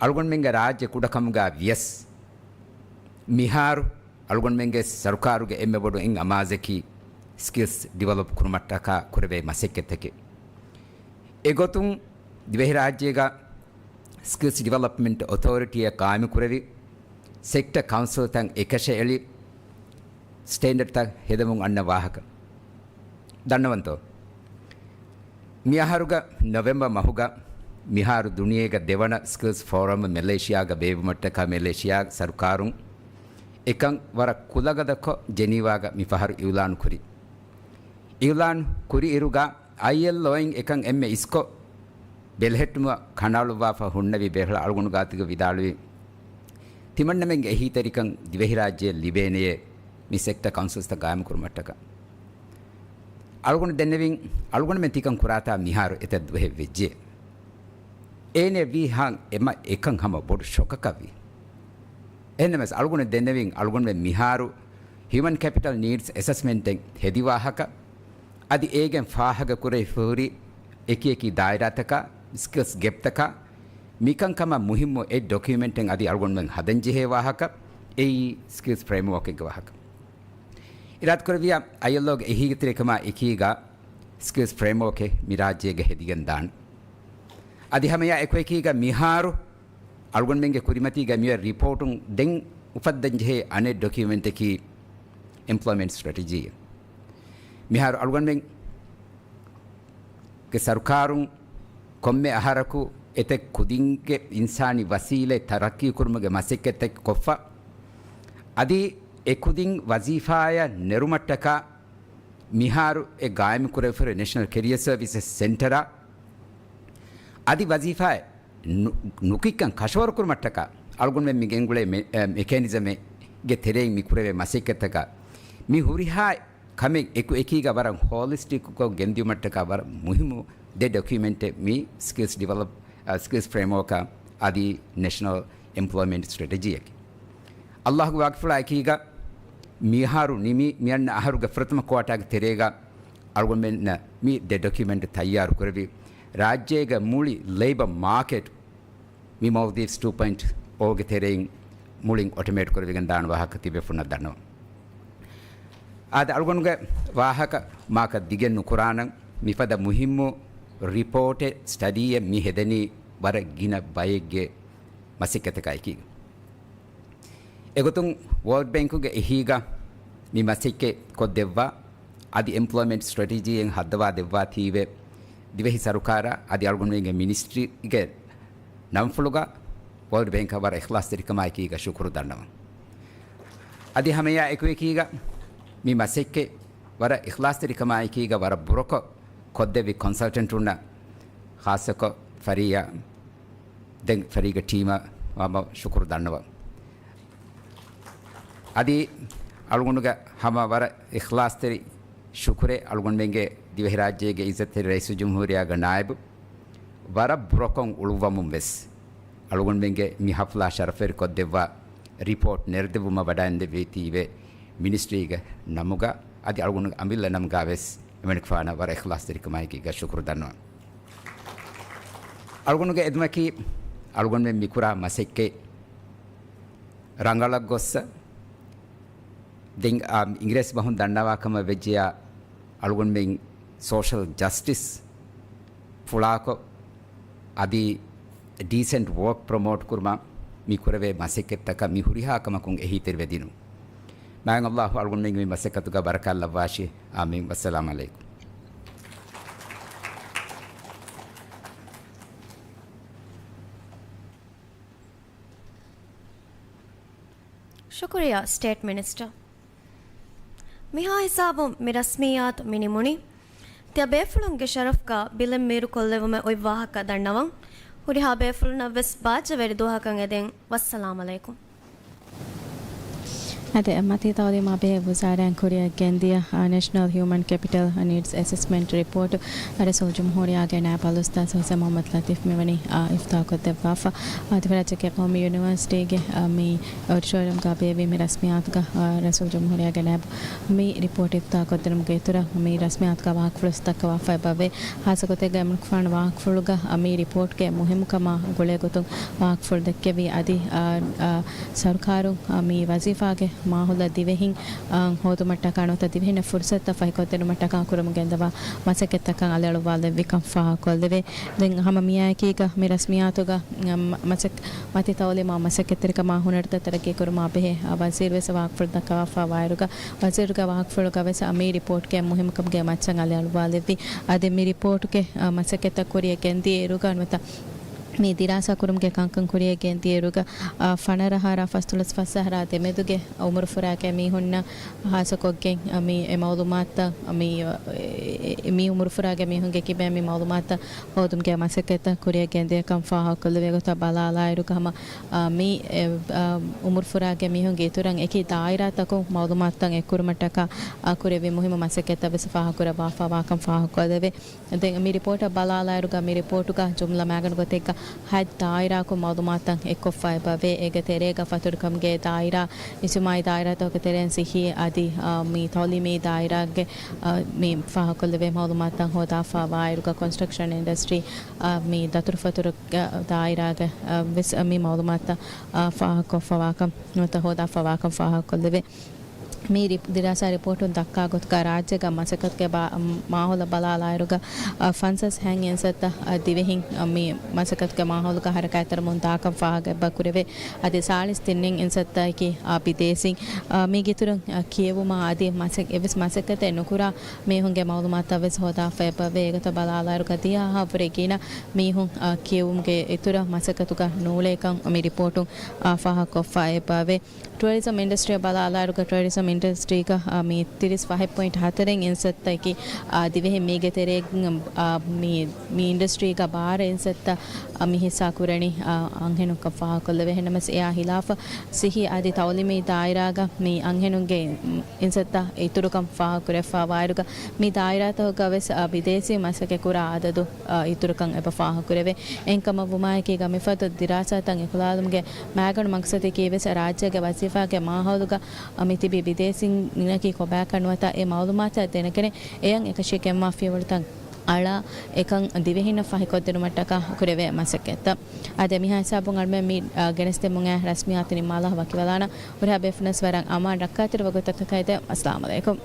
އަޅުގަނޑުމެންގެ ރާއްޖެ ކުޑަކަމުގަ ވިޔަސް، މިހާރު އަޅުގަނޑުމެންގެ ސަރުކާރުގެ އެންމެ ބޮޑު އެއް އަމާޒަކީ ސްކިލްސް ޑިވެލޮޕް ކުރުމަށްޓަކާ ކުރެވޭ މަސައްކަތްތަކެއް. އެގޮތުން ދިވެހިރާއްޖޭގަ ސްކިލްސް ޑިވެލޮޕްމަންޓް އޮތޯރިޓީއެއް ޤާއިމުކުރެވި، ސެކްޓަ ކައުންސިލްތައް އެކަށައެޅި، ސްޓޭންޑަޑްތައް ހެދެމުން އަންނަ ވާހަކަ. ދަންނަވަންތޯ؟ މި އަހަރުގަ ނޮވެމްބަރ މަހުގަ މިހާރު ދުނިޔޭގަ ދެވަނަ ސްކިލްސް ފޯރަމް މެލޭޝިޔާގަ ބޭއްވުމަށްޓަކާ މެލޭޝިޔާ ސަރުކާރުން އެކަން ވަރަށް ކުލަގަދަކޮށް ޖެނީވާގަ މިފަހަރު އިއުލާނު ކުރި. އިއުލާން ކުރި އިރުގަ އައިއެލްއޯއިން އެކަން އެންމެ އިސްކޮށް ބެލެހެއްޓުމަށް ކަނޑައަޅުއްވާފަ ހުންނެވި ބޭފުޅާ އަޅުގަނޑު ގާތުގަ ވިދާޅުވި، ތިމަންނަމެންގެ އެހީތެރިކަން ދިވެހިރާއްޖެއަށް ލިބޭނެޔޭ މި ސެކްޓަ ކައުންސިލްސްތައް ގާއިމުކުރުމަށްޓަކާ. އަޅުގަނޑު ދެންނެވިން، އަޅުގަނޑުމެން ތިކަން ކުރާތާ މިހާރު އެތައް ދުވަހެއް ވެއްޖެ. އޭނެ ވީހާ އެމަ އެކަން ހަމަ ބޮޑު ޝޮކަކަށްވި. އެހެންނަމަވެސް އަޅުގަނޑު ދެންނެވިން، އަޅުގަނޑުމެން މިހާރު ހިއުމަން ކެޕިޓަލް ނީޑްސް އެސަސްމެންޓެއް ހެދި ވާހަކަ، އަދި އޭގެން ފާހަގަ ކުރެވިފަހުރި އެކި އެކި ދާއިރާތަކާ، ސްކިލްސް ގެޕްތަކާ، މިކަންކަމަށް މުހިއްމު އެއް ޑޮކިއުމެންޓެއް އަދި އަޅުގަނޑުމެން ހަދަންޖެހޭ ވާހަކަ، އެއީ ސްކިލްސް ފްރޭމްވޯކެއްގެ ވާހަކަ. އިރާދަކުރެއްވިޔާ އައިއެލްއޯގެ އެހީގެތެރިކަމާ އެކީގަ ސްކިލްސް ފްރޭމްވޯކެއް މި ރާއްޖޭގަ ހެދިގެން ދާން. އަދި ހަމަޔާ އެކުއެކީގަ މިހާރު އަޅުގަނޑުމެންގެ ކުރިމަތީގަ މިއޮތް ރިޕޯޓުން ދެން އުފައްދަންޖެހޭ އަނެއް ޑޮކިއުމެންޓަކީ އެމްޕްލޯއިމެންޓް ސްޓްރެޓެޖީ. މިހާރު އަޅުގަނޑުމެން ގެ ސަރުކާރުން ކޮންމެ އަހަރަކު އެތައް ކުދިންގެ އިންސާނީ ވަސީލަތް ތަރައްޤީކުރުމުގެ މަސައްކަތްތައް ކޮށްފަ، އަދި އެ ކުދިން ވަޒީފާއަށް ނެރުމަށްޓަކާ މިހާރު އެ ގާއިމުކުރެވިފައި ނޭޝަނަލް ކެރިއަރ ސަރވިސަސް ސެންޓަރ އަދި ވަޒީފާއެއް ނު-، ނުކިއްކަން ކަށަވަރުކުރުމަށްޓަކާ އަޅުގަނޑުމެން މި ގެންގުޅޭ މެ-، އެ، މެކޭނިޒަމެއްގެ ތެރެއިން މި ކުރެވޭ މަސައްކަތްތަކަށް މި ހުރިހާ ކަމެއް އެކު އެކީގަ ވަރަށް ހޯލިސްޓިކްކޮށް ގެންދިއުމަށްޓަކާ ވަރަށް މުހިއްމު ދެ ޑޮކިއުމެންޓެއް މި ސްކިލްސް ޑިވެލޮޕް، އަ، ސްކިލްސް ފްރޭމްވޯކާ އަދި ނޭޝަނަލް އެމްޕްލޯއިމެންޓް ސްޓްރެޓެޖީއަކީ. އައްލާހުގެ ވާގިފުޅާ އެކީގަ މިހާރު ނިމި މިއަންނަ އަހަރުގެ ފުރަތަމަ ކުއާޓާގެ ތެރޭގަ އަޅުގަނޑުމެންނަށް މި ދެ ޑޮކިއުމެންޓް ތައްޔާރު ކުރެވި، ރާއްޖޭގެ މުޅި ލޭބަ މާކެޓް މި މޯލްޑިވްސް ޓޫ ޕޮއިންޓް އޯގެ ތެރެއިން މުޅިން އޮޓޮމޭޓް ކުރެވިގެން ދާން ވާހަކަ ތިބޭފުޅުންނަށް ދަންނަވަން. އާދެ، އަޅުގަނޑުގެ ވާހަކަ މާކަށް ދިގެއް ނުކުރާނަން، މިފަދަ މުހިއްމު ރިޕޯޓެއް، ސްޓަޑީއެއް މި ހެދެނީ ވަރަށް ގިނަ ބައެއްގެ މަސައްކަތަކާ އެކީގަ. އެގޮތުން ވޯލްޑް ބޭންކުގެ އެހީގަ މި މަސައްކަތް ކޮށްދެއްވާ، އަދި އެމްޕްލޯއިމެންޓް ސްޓްރެޓެޖީއެއް ހައްދަވާ ދެއްވާތީވެ، ދިވެހި ސަރުކާރާ އަދި އަޅުގަނޑުމެންގެ މިނިސްޓްރީގެ ނަންފުޅުގަ ވޯލްޑް ބޭންކަށް ވަރަށް އިޚްލާޞްތެރިކަމާއެކީގަ ޝުކުރު ދަންނަވަން. އަދި ހަމަޔާ އެކުއެކީގަ މި މަސައްކަތް ވަރަށް އިޚްލާޞްތެރިކަމާއެކީގަ ވަރަށް ބުރަކޮށް ކޮށްދެއްވި ކޮންސަލްޓެންޓުންނަށް، ޚާއްޞަކޮށް ފަރީއާ ދެން ފަރީގެ ޓީމަށް ހަމަ ޝުކުރު ދަންނަވަން. އަދި އަޅުގަނޑުގެ ހަމަ ވަރަށް އިޚްލާޞްތެރި ޝުކުރެއް އަޅުގަނޑުމެންގެ ދިވެހިރާއްޖޭގެ އިއްޒަތްތެރި ރައީސުލްޖުމްހޫރިއްޔާގެ ނާއިބު ވަރަށް ބުރަކޮށް އުޅުއްވަމުން ވެސް އަޅުގަނޑުމެންގެ މި ހަފްލާ ޝަރަފްވެރިކޮށްދެއްވާ ރިޕޯޓް ނެރެދެއްވުމަށް ވަޑައިންދެއްވީތީވެ މިނިސްޓްރީގެ ނަމުގަ އަދި އަޅުގަނޑުގެ އަމިއްލަ ނަމުގަ ވެސް އެމަނިކުފާނަށް ވަރަށް އިޚްލާޞްތެރިކަމާއެކީގަ ޝުކުރު ދަންނަވަން. އަޅުގަނޑުގެ އެދުމަކީ އަޅުގަނޑުމެން މިކުރާ މަސައްކަތް ރަނގަޅަށް ގޮއްސަ. ދެން، އާ، އިނގިރޭސި ބަހުން ދަންނަވާ ކަމަށް ވެއްޖެޔާ، އަޅުގަނޑުމެން ސޯޝަލް ޖަސްޓިސް ފުޅާކޮށް، އަދި ޑީސެންޓް ވޯކް ޕްރޮމޯޓް ކުރުމަށް މި ކުރެވޭ މަސައްކަތްތަކަށް މި ހުރިހާ ކަމަކުން އެހީތެރިވެ ދިނުން. މާތް އައްލާހު އަޅުގަނޑުމެންގެ މި މަސައްކަތުގަ ބަރަކާތް ލައްވާށި. އާމީން. ވައްސަލާމް ޢަލައިކުމް. ޝުކުރިއްޔާ ސްޓޭޓް މިނިސްޓަރ. މިހާ ހިސާބުން މި ރަސްމިއްޔާތު މި ނިމުނީ. ތިޔަބޭފުޅުންގެ ޝަރަފްގަ ބިލެއް މީރުކޮށްލެވުމެއް އޮތް ވާހަކަ ދަންނަވަން. ހުރިހާ ބޭފުޅުންނަށް ވެސް ބާއްޖަވެރި ދުވަހަކަށް އެދެން. ވައްސަލާމް ޢަލައިކުމް. އަދި މަތީ ތައުލީމާ ބެހޭ ވުޒާރާއިން ކުރިއަށް ގެންދިޔަ، އާ، ނޭޝަނަލް ހިއުމަން ކެޕިޓަލް ނީޑްސް އެސެސްމަންޓް ރިޕޯޓު ރައީސުލްޖުމްހޫރިއްޔާގެ ނާއިބު އަލްއުސްތާޛު ހުސެން މުޙައްމަދު ލަތީފް މިވަނީ، އާ، އިފްތާޙްކޮށްދެއްވާފަ. އާ، ދިވެހިރާއްޖޭގެ ޤައުމީ ޔުނިވަރސިޓީގެ، އާ، މި އޮޑިޓޯރިއަމްގަ ބޭއްވި މި ރަސްމިއްޔާތުގަ، އާ، ރައީސުލްޖުމްހޫރިއްޔާގެ ނާއިބު މި ރިޕޯޓް އިފްތާޙްކޮށްދިނުމުގެ އިތުރަށް މި ރަސްމިއްޔާތުގަ ވާހަކަފުޅު ދައްކަވާފައި އެބަވޭ. ޚާއްޞަގޮތެއްގަ އެމަނިކުފާނު ވާހަކަފުޅުގަ މި ރިޕޯޓްގެ މުހިއްމުކަމާ ގުޅޭގޮތުން ވާހަކަފުޅު ދެއްކެވި އަދި، އާ، އާ، ސަރުކާރުން، އާ، މި ވަޒީފާގެ މާހައުލަށް ދިވެހިން ހޯދުމަށްޓަކާ ނުވަތަ ދިވެހިންނަށް ފުރުސަތުތައް ފަހިކޮށްދިނުމަށްޓަކާ ކުރަމުން ގެންދަވާ މަސައްކަތްތައް އަލިއަޅުއްވާލެއްވިކަން ފާހަގަކޮށްލެވޭ. ދެން ހަމަ މިއާއެކީގަ މި ރަސްމިއްޔާތުގަ މަ-، މަސައް-، މަތި ތައުލީމާ މަސައްކަތްތެރިކަމާ ހުނަރުތައް ތަރައްގީކުރުމާ ބެހޭ ވަޒީރުވެސް ވާހަކަފުޅު ދައްކަވާފަ ވާއިރުގަ، ވަޒީރުގެ ވާހަކަފުޅުގަވެސް މި ރިޕޯޓްގެ މުހިއްމުކަމުގެ މައްޗަށް އަލިއަޅުއްވާލެއްވި. އަދި މި ރިޕޯޓުގެ މަސައްކަތްތައް ކުރިއަށް ގެންދިޔައިރުގަ ނުވަތަ މި ދިރާސާ ކުރުމުގެ ކަންކަން ކުރިއަށް ގެންދިޔައިރުގަ، ފަނަރަ އަހަރާ ފަސްދޮޅަސް ފަސް އަހަރާ ދެމެދުގެ އުމުރުފުރާގެ މީހުންނަށް ހާއްސަކޮށްގެން، މި އެ މައުލޫމާތުތައް، މި، މި އުމުރުފުރާގެ މީހުންގެ ކިބައިން މި މައުލޫމާތުތައް ހޯދުމުގެ މަސައްކަތްތައް ކުރިއަށް ގެންދިޔަކަން ފާހަގަކޮށްލެވޭ ގޮތަށް ބަލާލާއިރުގަ ހަމަ، މި އެ، އުމުރުފުރާގެ މީހުންގެ އިތުރަށް އެކި ދާއިރާތަކުން މައުލޫމާތުތައް އެއްކުރުމަށްޓަކާ، ކުރެއްވި މުހިއްމު މަސައްކަތްތައް ވެސް ފާހަގަކުރައްވާފަވާކަން ފާހަގަކޮށްލެވޭ. ދެން މި ރިޕޯޓަށް ބަލާލާއިރުގަ، މި ރިޕޯޓުގަ ޖުމްލަ މައިގަނޑު ގޮތެއްގަ ހަތް ދާއިރާއަކުން މައުލޫމާތުތައް އެއްކޮށްފަ އެބަވޭ. އޭގެ ތެރޭގަ ފަތުރުކަމުގެ ދާއިރާ، އިޖުތިމާއީ ދާއިރާތަކުގެ ތެރެއިން ސިއްހީ އަދި، އާ، މި ތައުލީމީ ދާއިރާގެ، އާ، މި ފާހަގަކޮށްލެވޭ މައުލޫމާތުތައް ހޯދާފަ ވާއިރުގަ ކޮންސްޓްރަކްޝަން އިންޑަސްޓްރީ، އާ، މި ދަތުރުފަތުރު ދާއިރާގެ، އާ، ވެސް މި މައުލޫމާތުތައް، އާ، ފާހަގަކޮށްފަވާކަން ނުވަތަ ހޯދާފަވާކަން ފާހަގަކޮށްލެވޭ. މި ރި-، ދިރާސާ ރިޕޯޓުން ދައްކާ ގޮތުގަ ރާއްޖޭގަ މަސައްކަތުގެ ބާ-، މާހައުލަށް ބަލާލާއިރުގަ، އަ، ފަންސާސް ހަތް އިންސައްތަ، އަ، ދިވެހިން، އަ، މި މަސައްކަތުގެ މާހައުލުގަ ހަރަކާތްތެރިވަމުން ދާކަން ފާހަގަ އެބަ ކުރެވޭ. އަދި ސާޅީސް ތިން އިންސައްތައަކީ، އަ، ބިދޭސީން، އަ، މީގެއިތުރުން، އަ، ކިޔެވުމާ އަދި މަސައް-، އެއްވެސް މަސައްކަތެއް ނުކުރާ މީހުންގެ މައުލޫމާތުތައް ވެސް ހޯދާފަ އެބަވޭ. އެގޮތަށް ބަލާލާއިރުގަ ދިޔަ އަހަށްވުރެ ގިނަ މީހުން، އަ، ކިޔެވުމުގެ އިތުރަށް މަސައްކަތުގަ ނޫޅޭކަން މި ރިޕޯޓުން، އަ، ފާހަގަކޮށްފަ އެބަވޭ. ޓުއަރިޒަމް އިންޑަސްޓްރީއަށް ބަލާލާއިރުގަ، ޓުއަރިޒަމް އިންޑަސްޓްރީގަ، އާ، މި ތިރީސް ފަހެއް ޕޮއިންޓް ހަތަރެއް އިންސައްތައަކީ، އާ، ދިވެހިން މީގެ ތެރޭގަ، އާ، މި، މި އިންޑަސްޓްރީގަ ބާރަ އިންސައްތަ، އާ، މި ހިއްސާ ކުރަނީ، އާ، އަންހެނުންކަން ފާހަގަކޮށްލެވޭ. އެހެންނަމަވެސް އެއާ ހިލާފަށް ސިއްހީ އަދި ތައުލީމީ ދާއިރާގަ މި އަންހެނުންގެ އިންސައްތަ އިތުރުކަން ފާހަގަކުރެވިފަ ވާއިރުގަ، މި ދާއިރާތަކުގަ ވެސް، އާ، ބިދޭސީ މަސައްކަތް ކުރާ އަދަދު، އާ، އިތުރުކަން އެބަ ފާހަގަކުރެވޭ. އެހެންކަމަށް ވުމާއެކީގަ މިފަދަ ދިރާސާތައް އެކުލާލުމުގެ މައިގަނޑު މަގްސަދަކީ ވެސް ރާއްޖޭގެ ވަޒީފާގެ މާހައުލުގަ މި ތިބި ބިދޭސީންނަކީ ކޮބާކަން ނުވަތަ އެ މައުލޫމާތާ ދެނެގެނެ އެޔަށް އެކަށީގެންވާ ފިޔަވަޅުތައް އަޅާ އެކަން ދިވެހިންނަށް ފަހިކޮށްދިނުމަށްޓަކާ ކުރެވޭ މަސައްކަތްތައް. އާދެ، މިހާ ހިސާބުން އަޅުމެން މި، އާ، ގެނެސްދެމުން އައި ރަސްމިއްޔާތު ނިންމާލާ ވަކިވެލާނަން. ހުރިހާ ބޭފުޅުންނަށް ވަރަށް އަމާން ރައްކާތެރި ވަގުތަކަށް ކައިދެ. އައްސަލާމު ޢަލައިކުމް.